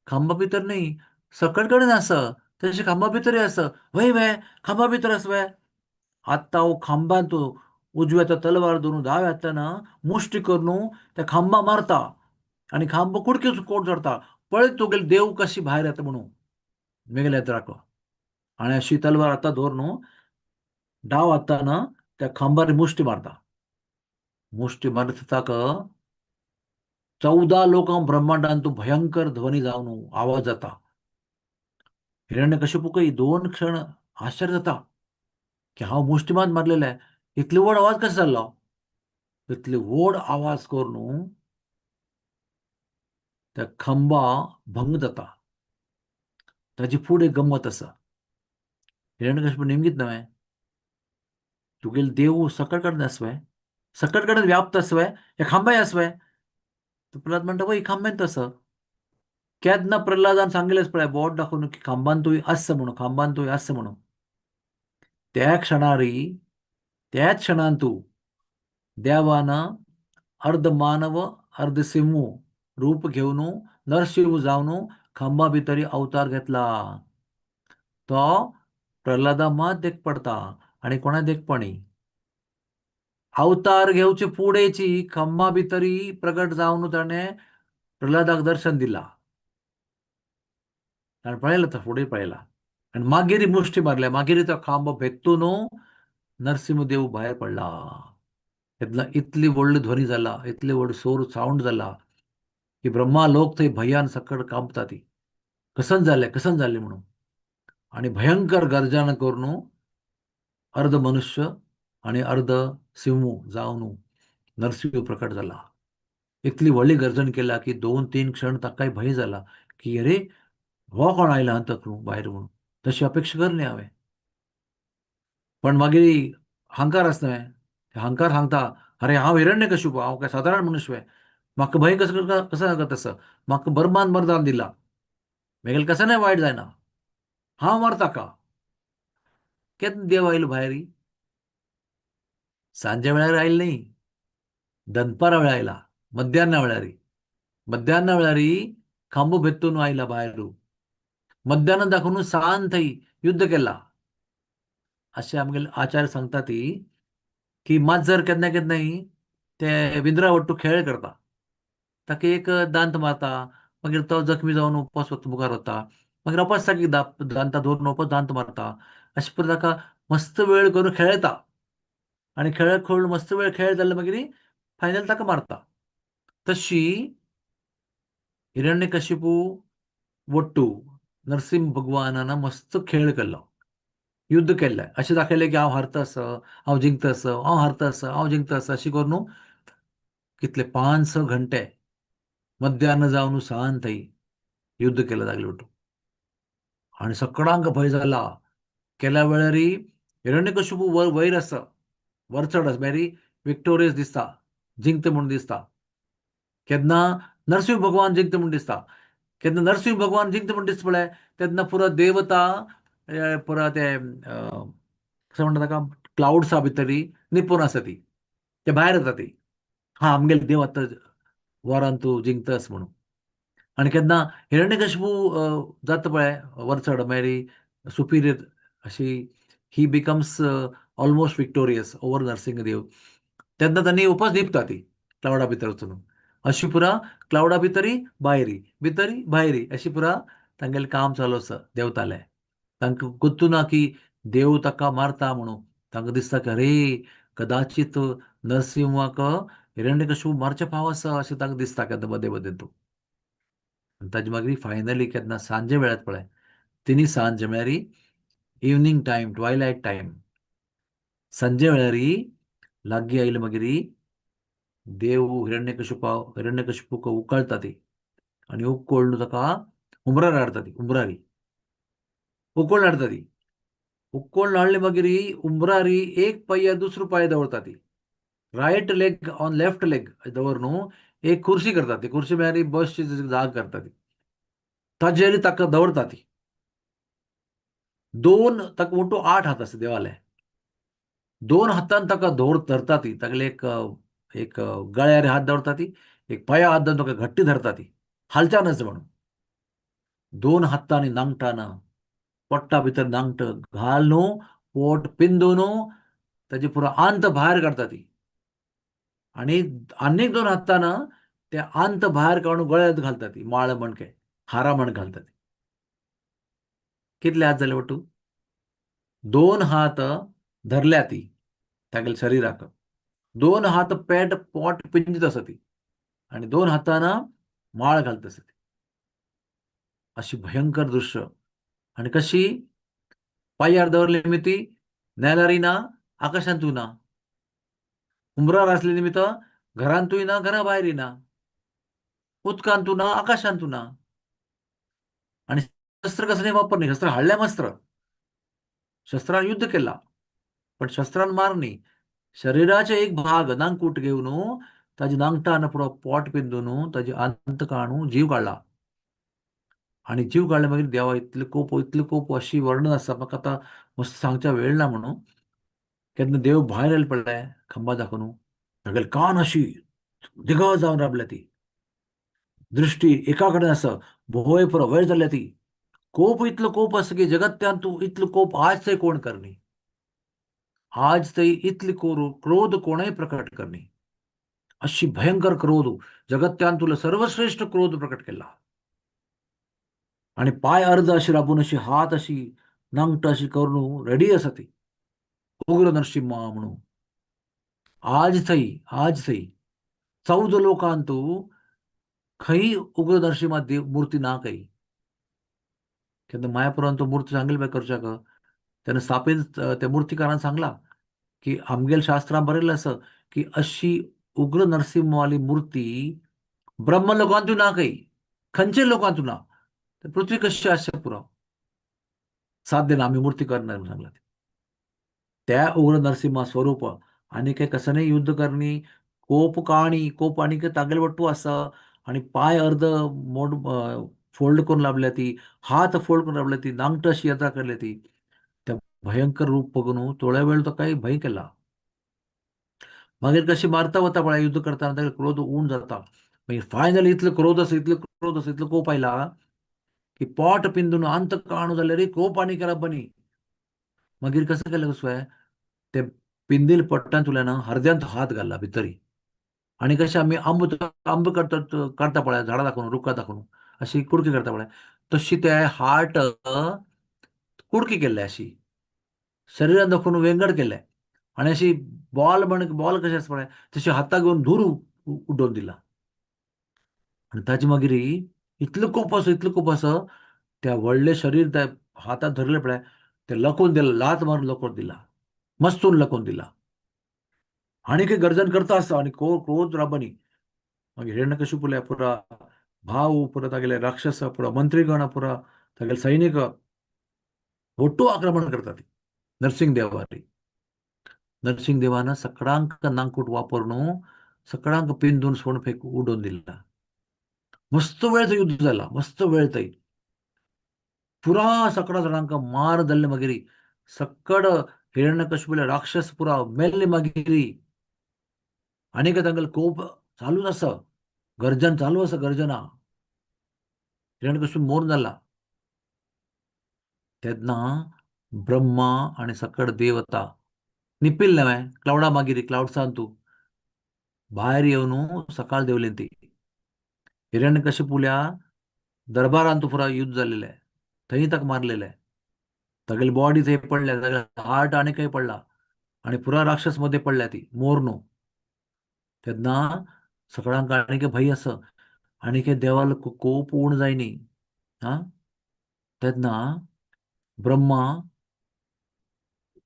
खांबा भितर न्ही, सकट कडेन आसा, तशें खांबा भितरय आसा. वय वे खांबा भितर आसा वे? आतां हांव खांबांत उजव्या हातान तलवार धरून दाव्या हातान मुश्टी करून त्या खांबा मारता आनी खांबो कुडके कोट चडता. पळय तुगेले देव कशी भायर येता म्हणून मेगेले येत्राक. आनी अशी तलवार आतां दवर डाव हातान त्या खांबार मुश्टी मारता. मुश्टी मारता ताका 14 लोकां ब्रह्मांडांत भयंकर ध्वनी जावन आवाज जाता. हिरण्यकश्यपूकय 2 क्षण आश्चर्य जाता की हांव मुष्टिमान मारलेले, इतलो व्हड आवाज कसो जाल्लो? इतलो व्हड आवाज करून त्या खांबा भंग जाता. ताजी फुडें गम्मत आसा. हिरण्यकश्यप नेमकीत नव्हे तुगेले देव सकट कडेन आसवे, सकट कडेन व्याप्त आसवे, ह्या खांबाय आसवे. तर प्रल्हाद म्हणटा वय खांब्यांत आसा. केन्ना प्रल्हादान सांगिल्लेंच पळय बोट दाखोवन की खांबान तूं आसा म्हणून, खांबान तूं आसा म्हणून. त्या क्षणारी त्याच क्षणान तूं देवान अर्ध मानव अर्ध सिंह रूप घेवन नरसिंह जावन खांबा भितरी अवतार घेतला. तो प्रल्हादा मात देख पडता आनी कोणा देखपणी. अवतार घेवचे फुडेची खांबा भितरी प्रगट जावन ताणें प्रल्हादाक दर्शन दिला. ताणें पळयला, तो फुडें पळयला आनी मागीर मुश्टी मारल्या, मागीर तो खांबो भेत्तून नरसिंहदेव भायर पडला. तेन्ना इतली व्हडली ध्वनी जाला, इतली व्हड सोर सावंड जाला की ब्रह्मा लोक थंय भंयान सकट कांपता ती, कसन जालें कसन जालें म्हणून. आनी भयंकर गर्जना करून अर्ध मनुष्य आनी अर्ध सिंह जावन नरसिंह प्रकट जाला. इतली व्हडली गर्जन केला की 2-3 क्षण ताकाय भंय जाला की अरे हो कोण आयला अंतक भायर म्हणून. तशी अपेक्षा करली हांवें. पण मागीर अहंकार आसता न्हय, अहंकार सांगता अरे हांव हिरण्यकश्यप, हांव काय सादारण मनुष्य, म्हाका भंय कसो कसो लागत आसा, म्हाका बर्मान मरदान दिला, मेगेलें कसो नाही वायट जायना, हांव मरता का. केन्ना देव आयलो भायर? सांजे वेळार आयलो न्ही, दनपारा वेळार आयला, मध्यान्ह वेळार. मध्यान्ह वेळार खांबो भेत्तून आयला भायर. मध्यान्ह दाखोवन सान थंय युद्ध केला. अशें आमगेले आचार्य सांगता ती की माजर केन्ना केन्नाय ते विंद्रा वट्टू खेळ करता, ताका एक दांत मारता, मागीर तो जखमी जावन उपास मुखार वता, मागीर वापस ताका दांता धरून वापस दांत मारता. अशें परी ताका मस्त वेळ करून खेळयता आनी खेळ खेळून मस्त वेळ खेळ जाल्यार मागीर फायनल ताका मारता. तशी हिरण्यकशिपू वट्टू नरसिंह भगवानान मस्त खेळ केलो, युद्ध केल्लें. अशें दाखयलें की हांव हारता आसा, हांव जिंकता आसा, हांव हारता आसा, हांव जिंकता आसा, अशें करून कितले 5-6 घंटे मध्यान जावन सांज थंय युद्ध केलें लागले वट्टू. आनी सगळ्यांक भंय जाला. केल्या वेळार हिरण्यकशिपू वयर आसा, वरचड आसा, मेरी विक्टोरियस दिसता, जिंकता म्हूण दिसता. केन्ना नरसिंह भगवान जिंकता म्हूण दिसता, केन्ना नरसिंह भगवान जिंकता म्हूण दिसता पळय, तेन्ना पुरा देवता पुरा ते कशें म्हणटा ताका क्लावड्सा भितरी निपून आसा ती, ते भायर येता ती, हा आमगेले देव आतां वरान तूं जिंकतास म्हणून. आनी केन्ना हिरण्यकशिपू जाता पळय वरचड, मागीर सुपिरियर अशी, he becomes almost victorious over Narsingh Dev, तेन्ना तांणी उपास निपता ती क्लावडा भितर वचून. अशी पुरा क्लावडा भितरी भायरी, भितरी भायरी, अशी पुरा तांगेलें काम चालू आसा देवतालें. तांकां गोत्तू ना की देव ताका मारता म्हणून. तांकां दिसता की अरे कदाचित नरसिंहाक हिरण्यकशिपू मारचें पाव आसा अशें तांकां दिसता केन्ना मदें मदें तूं. आनी ताजे मागीर फायनली केन्ना सांजे वेळार पळय, तिनी सांज म्हळ्यार इवनींग टायम, ट्वायलायट टायम, सांजे वेळार लागीं आयले मागीर देव हिरण्यकशिपूक उकळटा ती आनी उकळून ताका उमरार हाडटा ती, उमरारी उकळून हाडटा ती. उकळून हाडले मागीर उमरारी एक पांयार दुसरो पांय दवरता ती, right leg on left leg दवर एक कुर्सी करता ती, कुर्सी म्हळ्यार बसची जाग करता ती, ताजेर ताका दवरता ती. दोन ताका म्हणटू 8 हात आसा देवाले, दोन हातान ताका धरता ती, तागेले एक एक गळ्यार हात दवरता ती, एक पांया हात दवरून ताका घट्टी धरता ती, हालच्या नज म्हणून. दोन हातांनी नांगटाना पोट्टा भितर नांगट घाल न्हू, पोट पिंदून ताजे पुरो आंत भायर काडटा ती, आनी आनीक दोन हातान ते आंत भायर काडून गळ्यांत घालता ती, माळ म्हणके हारा म्हण घालता ती. कितले हात जाले वटू? दोन हात धरल्या ती तागेल्या शरिराक, दोन हात पेट पोट पिंजत आसा ती, आनी दोन हातान माळ घालत आसा ती. अशी भयंकर दृश्य. आनी कशी पांयार दवरले निमित्ती नेलारी ना, आकाशांतूय ना, उमरार आसले निमित्त घरांतूय ना, घरा भायरय ना, उदकांतूय ना, आकाशांतूय ना. आनी शस्त्र कसलें वापर न्ही, शस्त्र हाडलें मस्त्र, शस्त्रान युद्ध केला पण शस्त्रान मार न्ही, शरीराचे एक भाग नांगकूट घेवन ताजे नांगटान पुरो पोट पिंदून ताजे अंत काडून जीव काडला. आनी जीव काडले मागीर देवा इतले कोप, इतले कोप अशी वर्णन आसा, म्हाका आतां मस्त सांगच्या वेळ ना म्हणून. केन्ना देव भायर आयले पडले खांबा दाखोवन, तागेले कान अशी दिगळ जावन राबल्या ती, दृश्टी एका कडेन आसा, भोय पुरो वयर जाल्या ती. कोप इतलो कोप आसा की जगत्यान तूं इतलो कोप आज थंय कोण करनी, आज थंय इतली क्रोध कोणय प्रकट करनी, अशी भयंकर क्रोध जगत्यान तुला सर्वश्रेष्ठ क्रोध प्रकट केला. आनी पांय अर्द अशी राबून अशी हात अशी नांगट अशी करून रेडी आसा ती, उग्र नरसिंह म्हणून. आज थंय, आज थंय 14 लोकांतू खंय उग्र नरसिंहा देव मूर्ती ना खंय. केन्ना मायापुरान तो मूर्ती सांगली बाय करच्याक, तेन्ना स्थापीत त्या मूर्तिकारान सांगला की आमगेल शास्त्रां बरयलें आसा की अशी उग्र नरसिंहवाली मूर्ती ब्रह्म लोकांतूय ना खंय, खंयचे लोकांतूय ना. तर पृथ्वी कशी आसचे पुरो साध्य ना, आमी मूर्ती करणार म्हणून सांगला. त्या उग्र नरसिंहा स्वरूप आनी काय कसं युद्ध करणी, कोप काणी कोप आनी काय तागेले वट्टू आसा, आनी पांय अर्द मोड फोल्ड करून लाबल्या ती, हात फोल्ड करून लाबल्या ती, नांगट अशी यात्रा करल्या ती. त्या भयंकर रूप बघून थोड्या वेळ तो काही भंय केला. मागीर कशी मारता वता पळय युद्ध करताना ताका क्रोध ऊण जाता. मागीर फायनली इतलो क्रोध आसा, इतलो क्रोध आसा, इतलो कोप आयला की पोट पिंदून अंत काणू जाल्यार कोप आनी करप बनी. मागीर कसं केलें कसं ते पिंदील पोट्टान तुल्यान हरद्यांत हात घालला भितरी, आनी कशें आमी आंब आंब करतात काडटा पळय झाडां दाखोवन रुखां दाखोवन अशी कुडकी करता पळय, तशी ते हार्ट कुडकी केल्ले अशी शरीरान दाखोवन वेंगड केले, आनी अशी बॉल म्हण बॉल कशें आसता पळय तशी हाताक घेवन धूर उडोवन दिला. आनी ताजे मागीर इतलो कोप आसा, इतलो कोप आसा, त्या व्हडलें शरीर त्या हातांत धरलें पळय तें लकोवन दिलां, लात मारून लकोवन दिला, मस्तून लकोवन दिला. आनी काही गर्जन करता आसता आनी क्रोध राबनी. मागीर हिरण्यकशिपुल्या पुरा भाव, पुरा तागेले राक्षस, पुरा मंत्रीगण, पुरा तागेले सैनिक ಒಟ್ಟು आक्रमण करता ती नरसिंह देवारी. नरसिंह देवान सगळ्यांक नांकूट वापरून सगळ्यांक पिंदून सोड फेक उडोवन दिला. मस्त वेळ थंय युद्ध जाला, मस्त वेळ थंय पुरा सगळ्या जाणांक मार जाल्ले. मागीर सक्कड हिरण्यकशिपुले राक्षस पुरा मेल्ले. मागीर आनीक तांगेलो कोप चालूच आसा, गर्जन चालू आसा, गर्जना. हिरण्यकशिपू मोर जाला तेन्ना ब्रह्मा आनी सकड देवता निपिल्ले न्हय क्लावडा, मागीर क्लावड्सान तूं भायर येवन सकाळ देवली ती. हिरण्यकशिपुल्या दरबारांत पुरा युद्ध जाल्लेलें, थंय ताका मारलेलें. तागेली बॉडी थंय पडल्या, तागेले हार्ट आनी खंय पडला आनी पुरा राक्षस मध्ये पडल्या ती मोर न्हू. तेन्ना सगळ्यांक आनी भंय आसा आनी देवालो कोप उण जायनी. हा, तेन्ना ब्रह्मा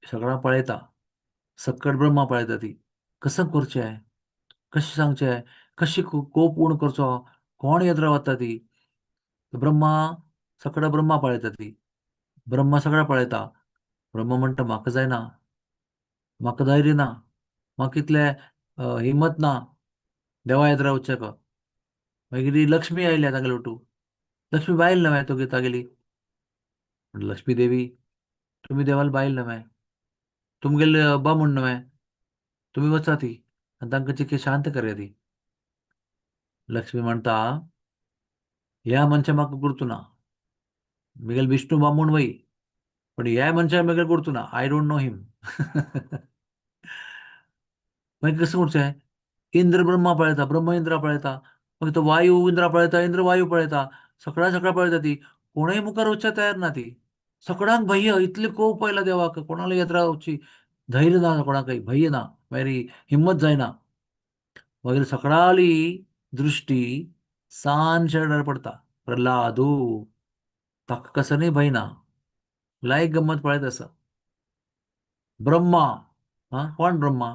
सगळ्यांक पळयता, सक्कड ब्रह्मा पळयता ती कसं करचें, कशें सांगचें, कशी कोप उण करचो, कोण येत रावता ती. ब्रह्मा सगळं ब्रह्मा पळयता ती, ब्रह्मा सगळं पळयता. ब्रह्मा म्हणटा म्हाका जायना, म्हाका धैर्य ना, म्हाका इतलें हिम्मत ना देवा येत रावचें. मागीर लक्ष्मी आयल्या तागेले वटू, लक्ष्मी बायल न्हय तुगे तागेली. लक्ष्मी देवी तुमी देवाला बायल न्हय, तुमगेले बामूण न्हय, तुमी वचा ती आनी तांकां चिके शांत करया ती. लक्ष्मी म्हणटा ह्या मनशा म्हाका गुर्तू ना, मिगेल विष्णू बामूण वय, पण ह्या मनशा मिगेल गुर्तू ना, I don't know him. मागीर कसं करचें? इंद्र ब्रह्मा पळयता, ब्रह्म इंद्रा पळयता, मागीर तो वायू इंद्रा पळयता, इंद्र वायू पळयता, सगळ्या सगळ्या पळयता ती. कोणूय मुखार वचच्या तयार ना ती. सगळ्यांक भंय, इतले कोप आयला देवाक, कोणाला येत रावची धैर्य ना, कोणाकय भंय ना, मागीर हिम्मत जायना. मागीर सगळ्याली दृष्टी सान शेरडार पडता. प्रल्हादू ताका कसं न्ही भंय ना, लायक गम्मत पळयत आसा. ब्रह्मा, हा कोण ब्रह्मा?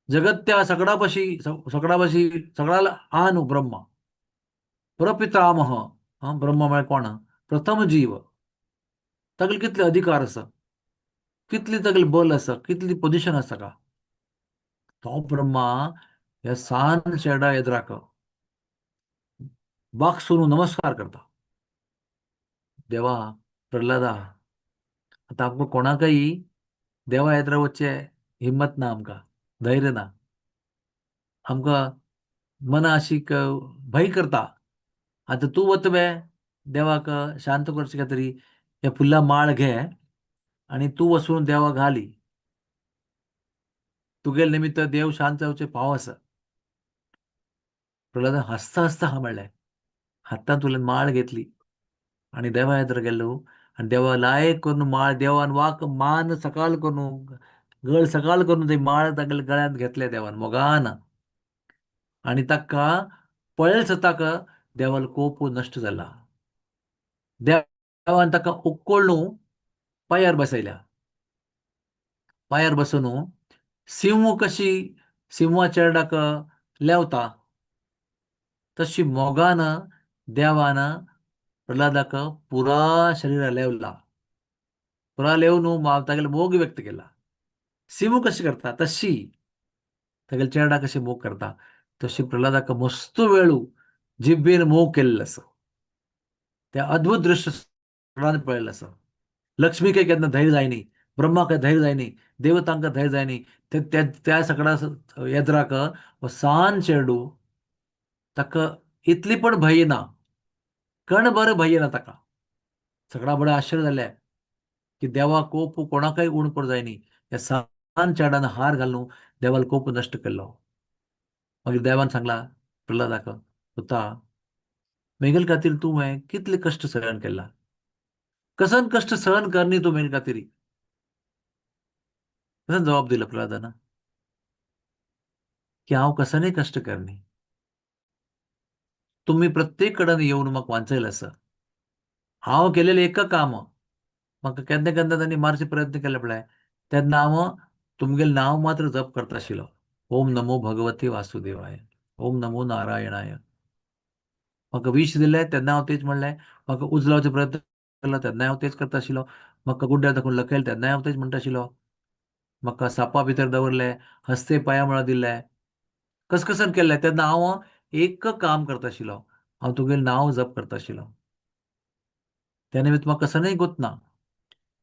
जगत्या सगळापाशी सगळापाशी सगळ्याला हा न्हू ब्रह्मा. प्रपितामह, हा ब्रह्मा म्हळ्यार कोण? प्रथम जीव. तागेले कितले अधिकार आसा, कितली तागेले बल आसा, कितली पोजिशन आसा का. तो ब्रह्मा ह्या सान शेरडा येद्राक बागसून नमस्कार करता. देवा प्रल्हादा, आतां आमकां कोणाकय देवा येद्रा वचचे हिम्मत ना, आमकां धैर्य ना, आमकां मना अशी भंय करता. आतां तूं वता बे देवाक शांत करचे खातीर, ह्या फुलां माळ घे आनी तूं वचून देवाक घाली, तुगेले निमित्त देव शांत जावचे पाव आसा. प्रल्हादान हांसता हांसता हा म्हणलें, हातांतल्यान माळ घेतली आनी देवा येद्र गेलो आनी देवा लायक करून माळ देवान वाक मान सकाळ करून गळ सकाळ करून ती माळ तागेल्या गळ्यांत घेतल्या देवान मोगान. आनी ताका पळयल सताक देवालो कोप नश्ट जाला. देवान ताका उक्कोळ्ळू पांयार बसयल्या. पांयार बसून सिंह कशी सिंहा चेरडाक लेवता तशी मोगान देवान प्रल्हादाक पुरा शरीरा लेवला. पुरा लेवन तागेलो मोग व्यक्त केला. सिंह कशी करता तशी तागेले चेरडा कशी मोग करता तशी प्रल्हादाक मस्त वेळू जिब्बेन मोग केल्लो आसा. ते अद्भुत दृश्य सगळ्यांनी पळयल्लें आसा. लक्ष्मी काय केन्ना धैर्य जायनी, ब्रह्माक धैर्य जायनी, देवतांक धैर्य जायनी, ते त्या सगळ्या येद्राक सान चेडू ताका इतली पण भंय ना, कण बरं भंय ना ताका. सगळा बरें आश्चर्य जालें की देवा कोप कोणाकय उण कर जायनी, ह्या सान चेडान हार घालून देवाल कोप नश्ट केल्लो. मागीर देवान सांगला प्रल्हादाक, पुता मेगेल खातीर तुवें कितले कश्ट सहन केला, कसन कश्ट सहन करनी तूं मेगेल खातीर, कसं जबाब दिला प्रल्हादान की हांव कसलेय कश्ट करनी, तुमी प्रत्येक कडेन येवन म्हाका वांचयलें आसा. हांव केलेलें एक काम म्हाका केन्ना केन्ना तांणी मारचे प्रयत्न केले पळय, तेन्ना हांव तुमगेलें नांव मात्र जप करता आशिल्लो, ओम नमो भगवते वासुदेवाय, ओम नमो नारायणाय. म्हाका विश दिलें तेन्ना हांव तेच म्हणलें, म्हाका उजलावचो प्रयत्न केलो तेन्नाय हांव तेच करता आशिल्लो, म्हाका गुड्ड्यार दाखोवन लखयलें तेन्नाय हांव तेच म्हणटा आशिल्लो, म्हाका सापा भितर दवरलें, हस्ते पांया मुळा दिलें, कसकसन केल्लें तेन्ना हांव एक काम करता आशिल्लो, हांव तुगेलें नांव जप करता आशिल्लो. त्या निमित्त म्हाका कसनय गोत ना.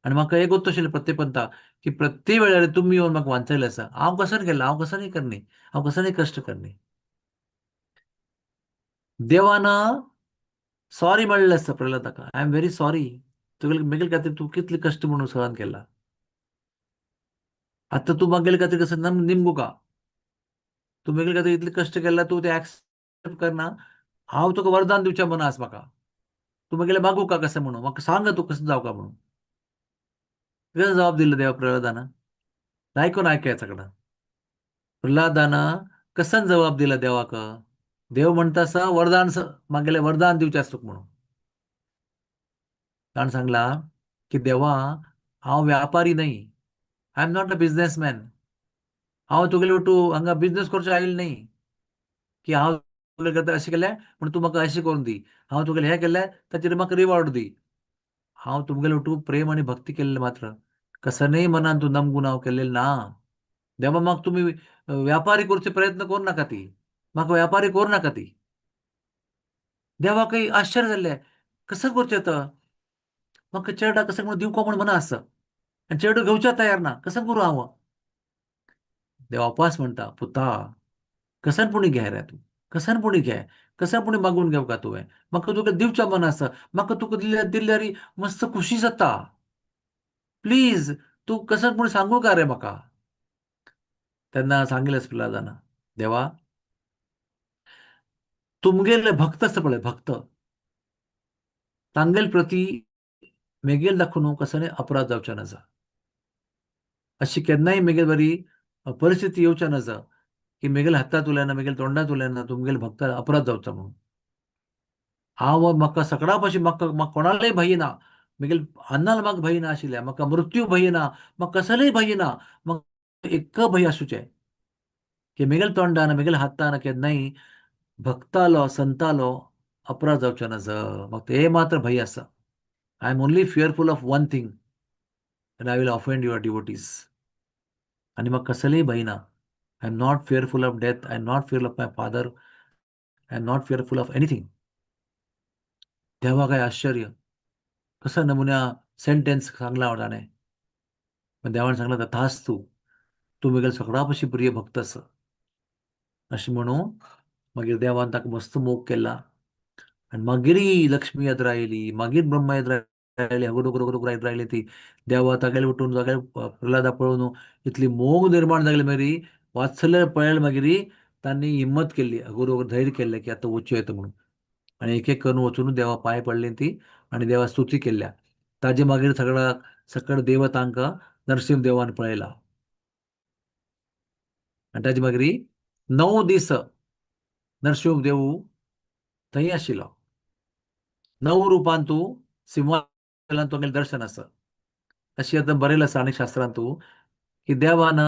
आनी म्हाका एक गोत आशिल्लें प्रत्येक पंथा की प्रत्येक वेळार तुमी येवन म्हाका वांचयलें आसा, हांव कसन केलें, हांव कसनय करनी, हांव कसनय कश्ट करनी. देवान सॉरी म्हणलें आसता प्रल्हादाक, I am very sorry, तुगेले मेगेले खातीर तूं कितले कश्ट म्हणून सहन केला, आतां तूं मागेले खातीर कसं निमगू का, तूं मेगेले खातीर इतले कश्ट केला, तूं ते एक्सेप्ट करना, हांव तुका वरदान दिवचें मना आसा म्हाका, तूं मागेले मागू का कशें म्हणून, म्हाका सांग तूं कशें जावका म्हणून. कसो जबाब दिलो देवा प्रल्हादान? आयकून आयकया सगळं. प्रल्हादान कसन जबाब दिला देवाक? देव म्हणटा आसा वरदान मागेलें वरदान दिवचें आसा तुका म्हणून. ताणें सांगला की देवा हांव व्यापारी न्हय, I am not a businessman, हांव तुगेले वटू हांगा बिजनेस करचो आयिल्लो न्हय की हांव तुगेले करता अशें केलें म्हण तूं म्हाका अशें करून दी, हांव तुगेलें हें केलें ताचेर म्हाका रिवॉर्ड दी. हांव तुमगेले वटू प्रेम आनी भक्ती केल्लें मात्र, कसनय मनान तूं नमगुण हांव केल्लें ना. देवा म्हाका तुमी व्यापारी करचे प्रयत्न करूं नाका ती, म्हाका व्यापारी करूं नाका ती. देवाकय आश्चर्य जाल्लें, कसं करचें आतां, म्हाका चेरडा कसं म्हणून दिवका म्हूण मना आसा आनी चेडू घेवच्या तयार ना, कसं करूं हांव? देव अपास म्हणटा, पुता कसन पुणी घे रे तूं, कसन पुणी घे, कसन पुणी मागून घेवका तुवें, म्हाका तुका दिवच्या मन आसा, म्हाका तुका दिल्यार मस्त खुशी जाता, प्लीज तूं कसन पुणी सांगू का रे म्हाका? तेन्ना सांगिल्लें प्रल्हादान, देवा तुमगेले भक्त आसता पळय, भक्त तांगेल प्रती मेगेल दाखोवन कसले अपराध जावचे नाजा, अशी केन्नाय मेगेल बरी परिस्थिती येवच्या नाजा की मेगेल हातांत उलयना, मेगेल तोंडांत उलयना, तुमगेल भक्तार अपराध जावचो म्हणून. हांव म्हाका सगळ्या पासून म्हाका म्हाका कोणालेय भंय ना, मेगेल अन्नाल म्हाका भंय ना आशिल्लें, म्हाका मृत्यू भंय ना, म्हाका कसलेय भंय ना, म्हाका एक भंय आसूचें की मेगेल तोंडान मेगेल हातान केन्नाय भक्तालो संतालो अपराध जावचो नाजा, म्हाका हे मात्र भंय आसा. I am only fearful of one thing, and I will offend your devotees. आनी म्हाका कसलेय भंय ना. I am not fearful of death, I am not fearful of my father, I am not fearful of anything. तेव्हा काय आश्चर्य, कसा नमुन्या sentence सांगला ताणें. पण देवान सांगला तथास्तु, तूं मेगेल सगळ्या पशी प्रिय भक्त आसा अशें म्हणून मागीर देवान ताका मस्त मोग केला. आनी मागीर लक्ष्मी यात्रा आयली, मागीर ब्रह्म यात्रा आयली, हगुर हगुर यात्रा आयली ती देवा तागेले उठून तागेले प्रल्हादा पळोवन इतली मोग निर्माण जाली, मागीर वात्सल्य पळयलें, मागीर तांणी हिम्मत केली, हगुर हगुर धैर्य केलें की आतां वचूं येता म्हणून. आनी एक एक करून वचून देवा पांय पडली ती आनी देवा स्तुती केल्या. ताजे मागीर सगळ्या सकळ देवतांक नरसिंह देवान पळयला. आनी ताजे मागीर 9 दीस नरसिंह देव थंय आशिल्लो. 9 रुपान तूं सिंहाचलान तुगेलें दर्शन आसा अशी आतां बरयलें आसा आनी शास्त्रांत तूं की देवान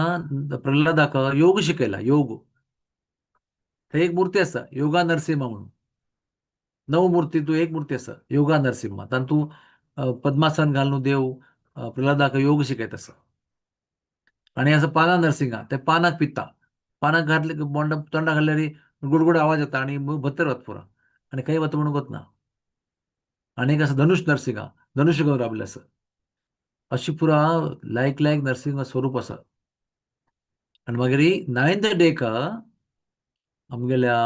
प्रल्हादाक योग शिकयला. योग थंय एक मूर्ती आसा योगा नरसिंह म्हणून, 9 मूर्ती तूं एक मूर्ती आसा योगा नरसिंह, तातूंत तूं पद्मासन घालून देव प्रल्हादाक योग शिकयत आसा. आनी आसा पाना नरसिंहा, ते पानाक पिता, पानाक घातले की बोंड तोंडा घातल्यार गुडगुड आवाज येता आनी भत्तर वता पुरा आनी खंय वता म्हणून वतना. आनी एक आसा धनुष नरसिंहा, धनुष घेवन रावले आसा. अशी पुरा लायक लायक नरसिंह स्वरूप आसा. आनी मागीर नायन्थ डेक आमगेल्या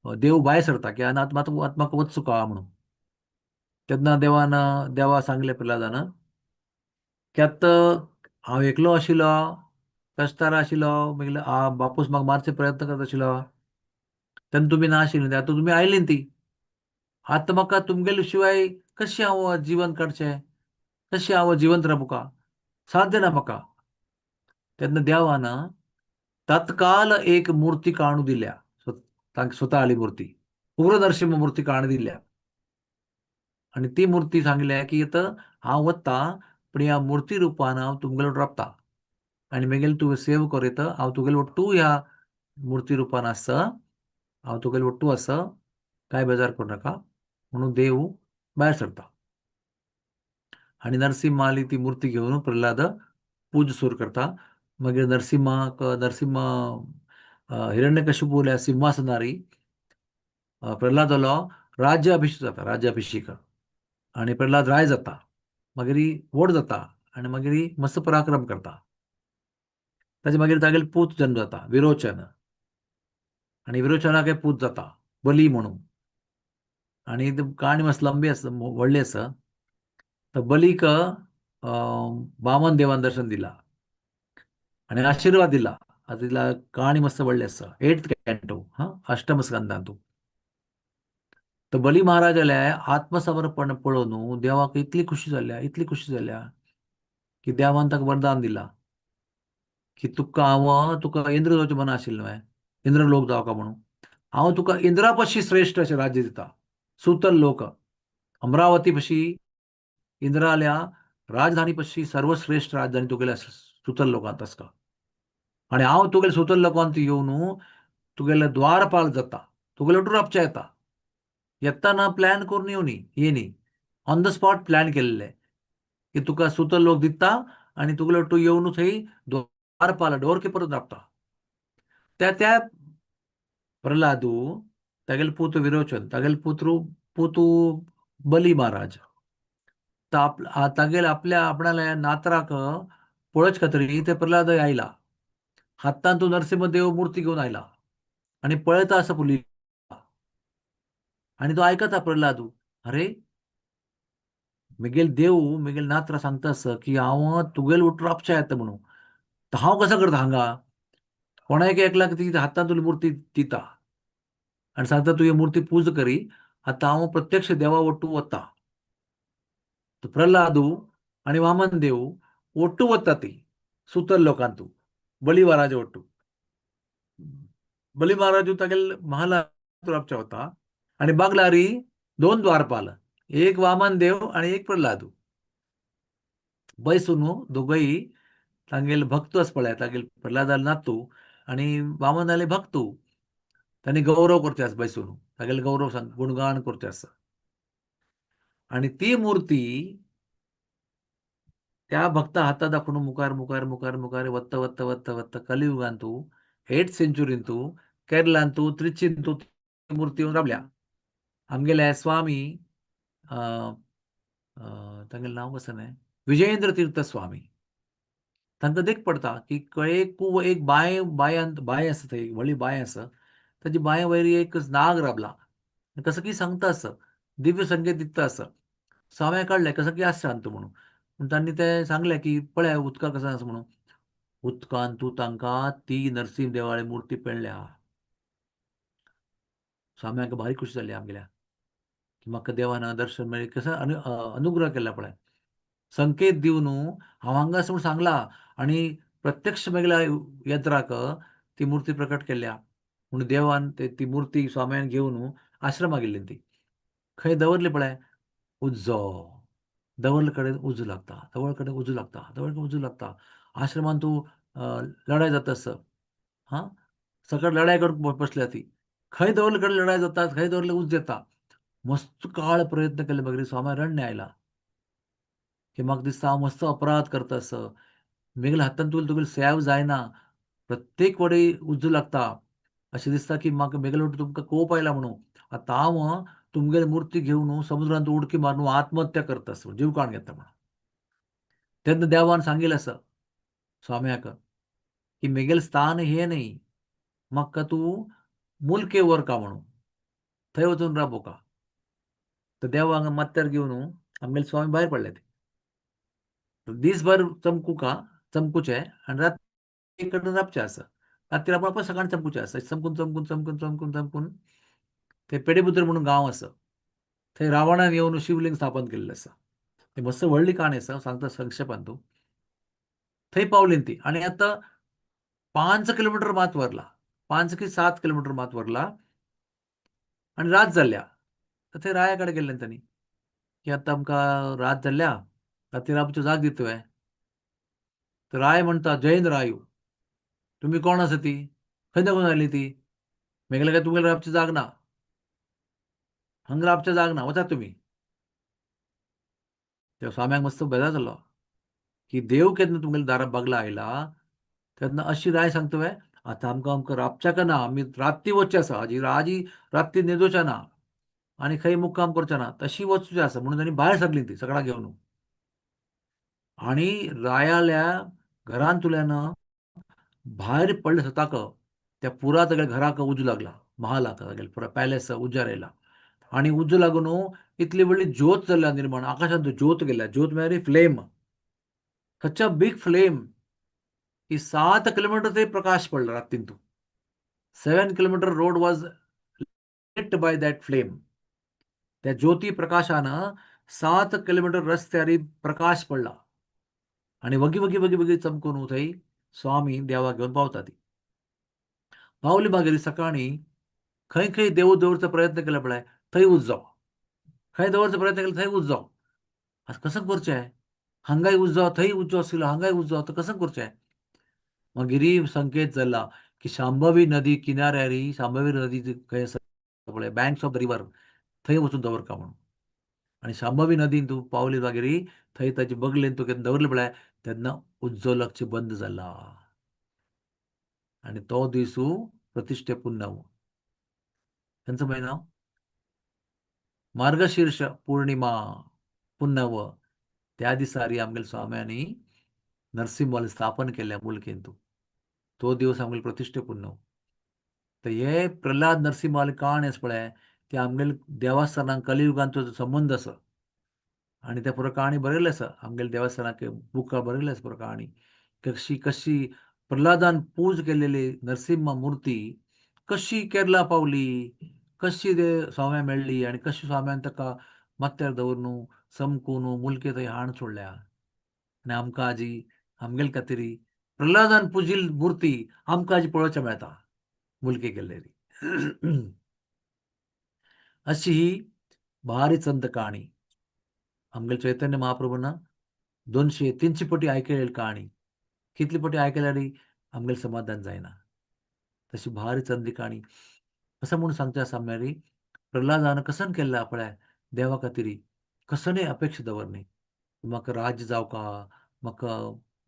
देव भायर सरता की आनी आत्मा आत्माक वचूं का म्हणून. तेन्ना देवान देवा सांगले प्रल्हादान की आतां हांव एकलो आशिल्लो, कश्टार आशिल्लो, मागीर बापूस म्हाका मारचे प्रयत्न करता आशिल्लो, तेन्ना तुमी ना आशिल्ली, आतां तुमी आयली ती, आतां म्हाका तुमगेले शिवाय कशें हांव जिवन काडचें, कशें हांव जिवंत रावूं का, साध्य ना म्हाका. तेन्ना देवान तत्काल एक मूर्ती काणू दिल्या, तांकां स्वता आली मूर्ती, उग्र नरसिंह मूर्ती काणू दिल्या. आनी ती मूर्ती सांगल्या की आतां हांव वता पूण ह्या मुर्ती रुपान हांव तुमगेलो रावता आनी मागीर तुवें सेव करीत हांव तुगेले ಒಟ್ಟು ह्या मूर्ती रुपान आसा, हांव तुगेले ಒಟ್ಟು आसा, कांय बेजार करूं नाका म्हणून देव भायर सरता. आनी नरसिंहाली ती मूर्ती घेवन प्रल्हाद पूज सुरू करता. मागीर नरसिंहाक नरसिंह हिरण्यकशिपूल्या सिंहासनारी प्रल्हादालो राज्य अभिषेक जाता, राज्याभिषेक. आनी प्रल्हाद राय जाता, मागीर व्हड जाता आनी मागीर मस्त पराक्रम करता. ताजे मागीर तागेलो पूत जन्म जाता विरोचन, आनी विरोचनाक पूत जाता बली म्हणून. आनी काणी मातशी लंबी आसा, व्हडली आसा. तर बलीक वामन देवान दर्शन दिला आनी आशिर्वाद दिला. आतां तिला काणी मस्त व्हडली आसा, एट्थ कॅन्टो, हा, अष्टम स्कंदांतू. तर बली महाराजाले आत्मसमर्पण पळोवन देवाक इतली खुशी जाल्या, इतली खुशी जाल्या की देवान ताका वरदान दिला की तुका हांव तुका इंद्र जावचें मन आशिल्लें न्हय, इंद्र लोक जावका म्हणून हांव तुका इंद्रा पशी श्रेश्ठ अशें राज्य दिता, सुतल लोक, अमरावती पशी इंद्राल्या राजधानी पशी सर्वश्रेष्ठ राजधानी तुगेल्या सुतल लोकांत आसता आनी हांव तुगेले सुतल लोकांत येवन तुगेले द्वारपाल जाता, तुगेले राबच्या येता. येताना प्लॅन करून येवनी येनी, ऑन the spot plan केल्ले की तुका सुतल लोक दिता आनी तुगेले तूं येवन थंय द्वारपाल डोर किपर राबता. त्या त्या प्रल्हादू तागेले पूत विरोचन, तागेले पुत्रू पुतू बली महाराज तागेले आपल्या आपणाल्या नात्राक पळोवचे खातीर ते प्रल्हाद आयला, हातान तो नरसिंह देव मूर्ती घेवन आयला आनी पळयता आसा पुली आनी तो आयकता प्रल्हादू, अरे मेगेल देव मेगेल नात्रा सांगता आसा की हांव तुगेल उठ राबच्या येता म्हणून, तर हांव कसो करता हांगा? कोणाक एकल्याक ती हातान तुली मूर्ती दिता आनी सांगता तुजी मूर्ती पूज करी, आतां हांव प्रत्यक्ष देवा ಒಟ್ಟು वता. तर प्रल्हादू आनी वामन देव ಒಟ್ಟು वता ती सुतल लोकांतू बली महाराज ಒಟ್ಟು. बली महाराजू तागेल महाला राबच्या वता आनी बागलारी दोन द्वारपाल, एक वामन देव आनी एक प्रल्हादू. बैसून दोगय तांगेले भक्त आसा पळय, तागेले प्रल्हादाले नातू आनी वामनाले भक्तू, तांणी गौरव करचे आसा बैसून, तागेले गौरव सांग गुणगान करचे आसा. आनी ती मूर्ती त्या भक्ता हाता दाखोवन मुखार मुखार मुखार मुखार वत्ता वत्ता वत्ता वत्ता कलियुगांतू एट सेंचुरींतू केरलांतू त्रिचींतू मूर्ती येवन रावल्या. आमगेले स्वामी तांगेलें नांव कसं न्हय, विजयेंद्र तीर्थ स्वामी, तांकां देख पडटा की एक एक बांय बांयांत बांय आसा थंय, व्हडली बांय आसा, ताजी बांय वयर एक नाग राबला, कसं की सांगता आसा, दिव्य संकेत दिता आसा. स्वाम्या काडलें कसं की आसा शांत म्हणून, पूण तांणी ते सांगलें की पळय उदका कसं आसा म्हणून, उदकान तूं तांकां ती नरसिंह देवाली मूर्ती पेणल्या. स्वाम्याक भारी खुशी जाली आमगेल्या की म्हाका देवान दर्शन मेळ्ळें, कसं अनुग्रह केला पळय, संकेत दिवन हांव हांगा आसा म्हूण सांगला आनी प्रत्यक्ष मेगल्या यंत्राक ती मूर्ती प्रकट केल्या. म्हणून देवान ती मूर्ती स्वाम्यान घेवन आश्रमा गेल्ली, ती खंय दवरली पळय, उजो दवरले कडेन उजो लागता, दवरले कडेन उजो लागता, दवरले कडेन उजो लागता. आश्रमान तूं लढाय जाता आसा, हां सकाळ लढाय करून बसल्या ती, खंय दवरले कडेन लढाय जाता, खंय दवरले उजो येता. मस्त काळ प्रयत्न केले मगरी स्वामी रण्य आयला की म्हाका दिसता हांव मस्त अपराध करता आसा, मेगेल्या हातान तुगेले तुगेले सेव जायना, प्रत्येक वडे उजो लागता, अशें दिसता की म्हाका मेगेले वटेन तुमकां कोप आयला म्हणून, आतां हांव तुमगेली मूर्ती घेवन समुद्रांत उडकी मारून आत्महत्या करता आसा, जीव काडून घेता म्हणून. तेन्ना देवान सांगिल्लें आसा स्वाम्याक की मेगेलें स्थान हें न्ही, म्हाका तूं मुलके व्हरका म्हणून, थंय वचून राबोका. तर देवाक माथ्यार घेवन आमगेले स्वामी भायर पडले ते, दीसभर चमकुका चमकुचे आनी राती कडेन राबचे आसा, राती राबून आपण सकाळी चमकुचे आसा, चमकून चमकून चमकून चमकून चमकून ते पेडेपुत्र म्हणून गांव आसा, थंय रावणान येवन शिवलिंग स्थापन केल्लें आसा. ते मस्त व्हडली काणी आसा, सांगता संक्षेपान तूं. थंय पावली ती आनी आतां 5 किलोमिटर मात व्हरला, 5 की 7 किलोमिटर मात व्हरला आनी रात जाल्या. तर थंय राया कडेन गेल्ले तांणी की आतां आमकां रात जाल्या, राती राबचो जाग दित तुवें. तर राय म्हणटा, जैन रायू, तुमी कोण आसा ती, खंय दाखोवन आयली ती, मेगेले काय तुमगेले राबची जाग ना, हांगा राबच्या जाग ना, वचात तुमी. त्या स्वाम्याक मस्त बेजार जालो की देव केन्ना तुमगेल्या दारा बागला आयला तेन्ना अशी राय सांगता वे. आतां आमकां आमकां राबच्याक ना, आमी राती वचचें आसा, आजी आजी राती न्हिदोवचें ना आनी खंय मुक्काम करचें ना, तशी वचचें आसा. म्हणून तांणी भायर सरली ती सगळ्यां घेवन आणि रायाल्या घरांतल्यान भायर पडले स्वताक त्या पुरा तागेल्या घराक उजो लागला, महालाक तागेल्या पुरा पॅलेस उज्जार येयला आनी उजो लागून इतली व्हडली ज्योत जाल्या निर्माण, आकाशांत ज्योत गेल्या. ज्योत म्हळ्यार flame, such a big flame की 7 किलोमीटर ते प्रकाश पडला रातीन. तू 7 kilometer road was lit by that flame. त्या ज्योती प्रकाशानं 7 किलोमीटर रस्त्यार प्रकाश पडला आणि वगी वगी वगी वगी चमकून थंय स्वामी देवाक घेवन पावता. ती पावली. मागीर सकाळी खंय खंय देव दवरचो प्रयत्न केला पळय, थंय उजो, खंय दवरचो प्रयत्न केला थंय उजो. आतां कसं करचें? हांगाय उजो, थंय उजो आशिल्लो, हांगाय उजो, आतां कसं करचें? मागीर संकेत जाला की शांभवी नदी किनाऱ्यारी, शांभवी नदी खंय आसा पळय, बँक्स ऑफ the river, थंय वचून दवरका म्हणून. आनी शांभवी नदीन तूं पावली मागीर थंय ताचे बगलेन तूं केन्ना दवरलें पळय, तेन्ना उज्जो लागचे बंद जाला. आणि तो दिसू प्रतिष्ठे पुन्नव. खंयचो म्हयनो? मार्गशीर्ष पौर्णिमा पुन्नव. त्या दिसारी आमगेल्या स्वाम्यांनी नरसिंहाल स्थापन केल्या मुलकेंतू. तो दिवस आमगेले प्रतिष्ठे पुन्नव. तर हे प्रल्हाद नरसिंहाल काण आसा पळय, ते आमगेले देवस्थानाक कलियुगांत संबंध आसा आणि त्या पुरो कहाणी बरयलें आसा. आमगेले देवस्थानाक बुकार बरयलें आसा पुरो कहाणी, कशी कशी प्रल्हादान पूज केलेली नरसिंह मूर्ती कशी केरला पावली, कशी ते स्वाम्या मेळ्ळी आनी कशी स्वाम्यान ताका माथ्यार दवरून समकून मुलके थंय हाण सोडल्या. आनी आमकां आजी आमगेले खातीर प्रल्हादान पुजिल मूर्ती आमकां आजी पळोवच्या मेळटा मुलके गेल्लेली. अशी ही भारी चंद कहाणी आमगेले चैतन्य महाप्रभून 200-300 पटी आयकलेली कहाणी. कितली पटी आयकल्यार आमगेलें समाधान जायना, तशी भारी चंदी कहाणी. असं म्हणून सांगचे आसा म्हळ्यार प्रल्हादान कसन केल्लें पळय, देवा खातीर कसनय अपेक्षा दवरनी, म्हाका राज्य जावका, म्हाका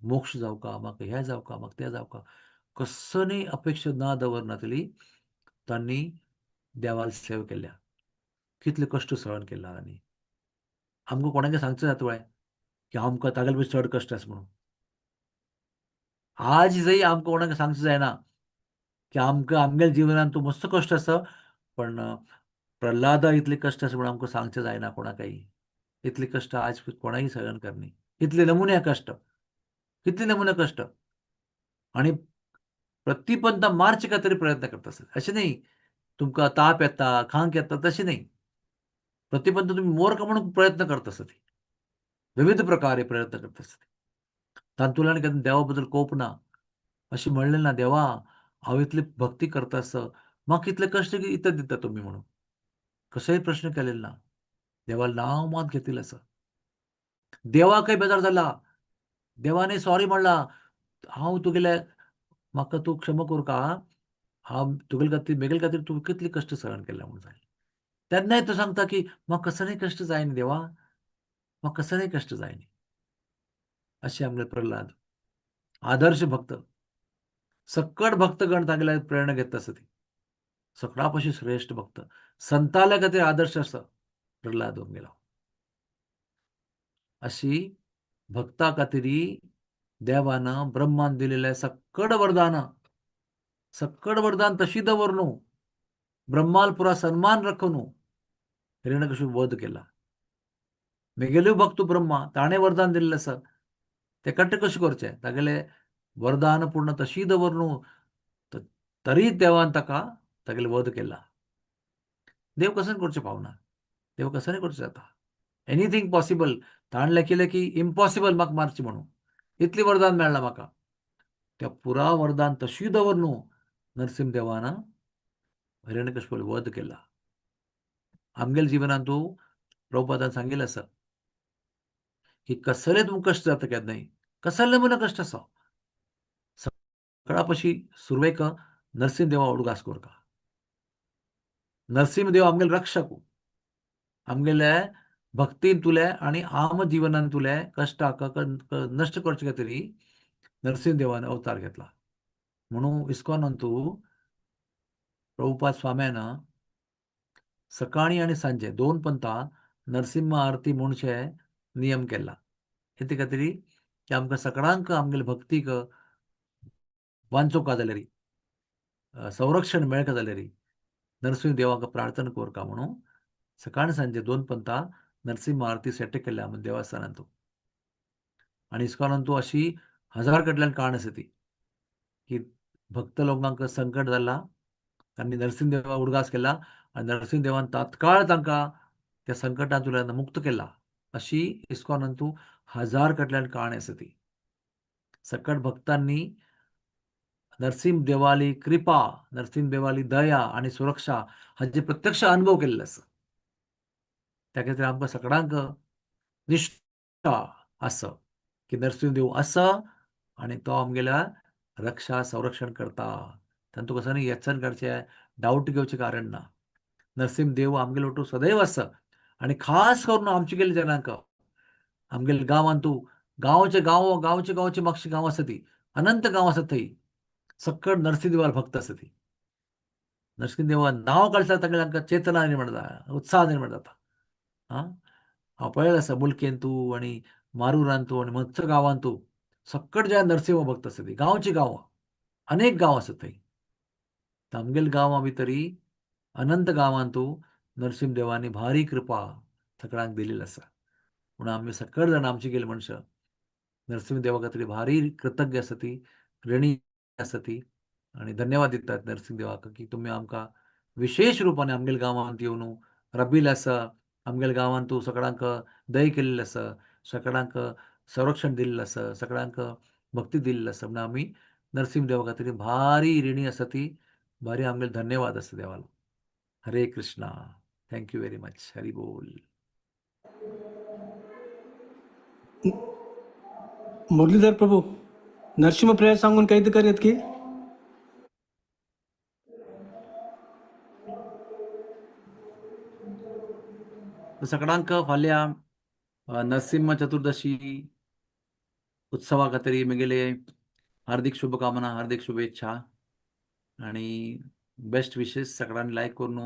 मोक्ष जावका, म्हाका हें जावका, म्हाका तें जावका, कसनय अपेक्षा ना दवरनातली तांणी देवाल सेवा केल्या. कितले कश्ट सहन केला. आनी आमकां कोणाकय सांगचें जाता पळय की आमकां तागेले परस चड कश्ट आसा म्हणून. आज जरी आमकां कोणाक सांगचें जायना की आमकां आमगेल्या जिवनांत तूं मस्त कश्ट आसा, पण प्रल्हादा इतले कश्ट आसा म्हणून आमकां सांगचें जायना कोणाकय. इतले कश्ट आज कोणाय सहन करनी, इतले नमुने कश्ट, कितले नमुने कश्ट. आणि प्रतिपंत मारचे खातीर प्रयत्न करता आसत. अशें न्ही तुमकां ताप येता, खांक येता, तशें न्ही. प्रतिपंत तुमी मोरका म्हणून प्रयत्न करता आसत, विविध प्रकारे प्रयत्न करता आसत. तातूंतल्यान केन्ना देवा बद्दल कोप ना, अशें म्हणलें ना, देवा हांव इतली भक्ती करता आसा, म्हाका इतले कश्ट इतले दिता तुमी म्हणून कसोय प्रश्न केलेलो ना. देवा नांव मात घेतिल्लें आसा. देवाकय बेजार जाला, देवाने सॉरी म्हणला, हांव तुगेले, म्हाका तूं क्षमा करका, हांव तुगेले खातीर, मेगेले खातीर तूं कितले कश्ट सहन केले म्हणून सांगलें. तेन्नाय तो सांगता की म्हाका कसलेय कश्ट जायना देवा, म्हाका कसलेय कश्ट जायना. अशें आमगेले प्रल्हाद आदर्श भक्त. सकट भक्तगण तागेले प्रेरणा घेता आसा ती. सगळ्या पशी श्रेष्ठ भक्त, संताल्या खातीर आदर्श आसा प्रल्हाद आमगेलो. अशी भक्ता खातीर देवान ब्रह्मान दिलेले सकड वरदान, सकड वरदान तशी दवरनु, ब्रह्माल पुरा सन्मान रखनु हिरण्यकशिपू वध केला. मेगेल्यो भक्त ब्रह्मा, ताणें वरदान दिल्लें आसा, ते कट्ट कशें करचें? तागेले वरदान पूर्ण तशी दवरनु तरी देवान ताका तागेले वध केला. देव कसं करचें पावना, देव कसं करचें जाता, एनिथींग पॉसिबल. ताणें लेखिलें की इम्पॉसिबल म्हाका मारचें म्हणून. इतली वरदान मेळ्ळां म्हाका. त्या पुरा वरदान तशी दवर न्हू नरसिंह देवान हिरण्यकश्यपूल वध केला. आमगेल्या जिवनांत तूं प्रभुपादान सांगिल्लें आसा की कसले तुमकां कश्ट जाता केन्नाय, कसले म्हूण कश्ट आसा, सगळ्या पशी सुरवेक नरसिंह देवा उडगास करता. नरसिंह देव आमगेले रक्षक, आमगेले भक्तीन तुले आनी आम जिवनान तुले कश्टाक नश्ट करचे खातीर नरसिंह देवान अवतार घेतला. म्हणून इस्कॉनान तूं प्रभुपाद स्वाम्यान सकाळी आनी सांजे दोन पंथा नरसिंह आरती म्हणचे नियम केला. कितें खातीर की आमकां सगळ्यांक आमगेले भक्तीक वांचोवका जाल्यार, संरक्षण मेळका जाल्यार नरसिंह देवाक प्रार्थना करका म्हणून सकाळ सांजे दोन पंथा नरसिंह आरती सेट केल्या आमी देवस्थानांत. आनी इस्कॉनांत अशी हजार कडल्यान काण आसा ती की भक्त लोकांक संकट जाला आनी नरसिंह देवा उडगास केला आनी नरसिंह देवान तात्काळ तांकां त्या संकटांतल्यान मुक्त केला. अशी इस्कॉनांतू हजार कडल्यान काण आसा ती. सकट भक्तांनी नरसिंह देवाली कृपा, नरसिंह देवाली दया आनी सुरक्षा हाजे प्रत्यक्ष अनुभव केल्ले आसा. त्या खातीर आमकां सगळ्यांक निश्ठा आसा की नरसिंह देव आसा आनी तो आमगेल्या रक्षा संरक्षण करता. तांतूं कसो न्ही यत्न करचें, डावट घेवचें कारण ना. नरसिंह देव आमगेले वटू सदैव आसा आनी खास करून आमचे गेले जनांक आमगेले गांवांतू गांवचे गांव गांवचे गांवचे मागशे गांव आसा ती अनंत गांव आसा थंय सक्कड नरसिंह देवार भक्त आसा ती. नरसिंह देवा नांव काडल्यार तांकां तांकां चेतना निर्माण जाता, उत्साह निर्माण जाता. आं हांव पळयलें आसा मुलकेंतू आनी मारुरांतू आनी मत्स गांवांतू सक्कड जे नरसिंह भक्त आसा ती गांवची गांवां अनेक गांव आसा थंय. आमगेले गांवां भितरी अनंत गांवांतू नरसिंह देवानी भारी कृपा सगळ्यांक दिलेली आसा. म्हणून आमी सकळ जाण आमची गेली मनशां नरसिंह देवा खातीर भारी कृतज्ञ आसा ती, ऋणी आसा ती आनी धन्यवाद दितात नरसिंह देवाक की तुमी आमकां विशेश रुपान आमगेल्या गांवांत येवन रबील आसा, आमगेल्या गांवांत तूं सगळ्यांक दय केल्लें आसा, सगळ्यांक संरक्षण दिल्लें आसा, सगळ्यांक भक्ती दिल्ली आसा. म्हणून आमी नरसिंह देवा खातीर भारी ऋणी आसा ती, भारी आमगेले धन्यवाद आसा देवालो. Hare Krishna. Thank you very much. Hari बोल. मुरलीधर प्रभू, नरसिंह प्रेयर सांगून काही तर की सगळ्यांक फाल्यां नरसिंह चतुर्दशी उत्सवा खातीर म्हगेले हार्दिक शुभकामना, हार्दिक शुभेच्छा आणि बेस्ट विशेस. सगळ्यांनी लायक करून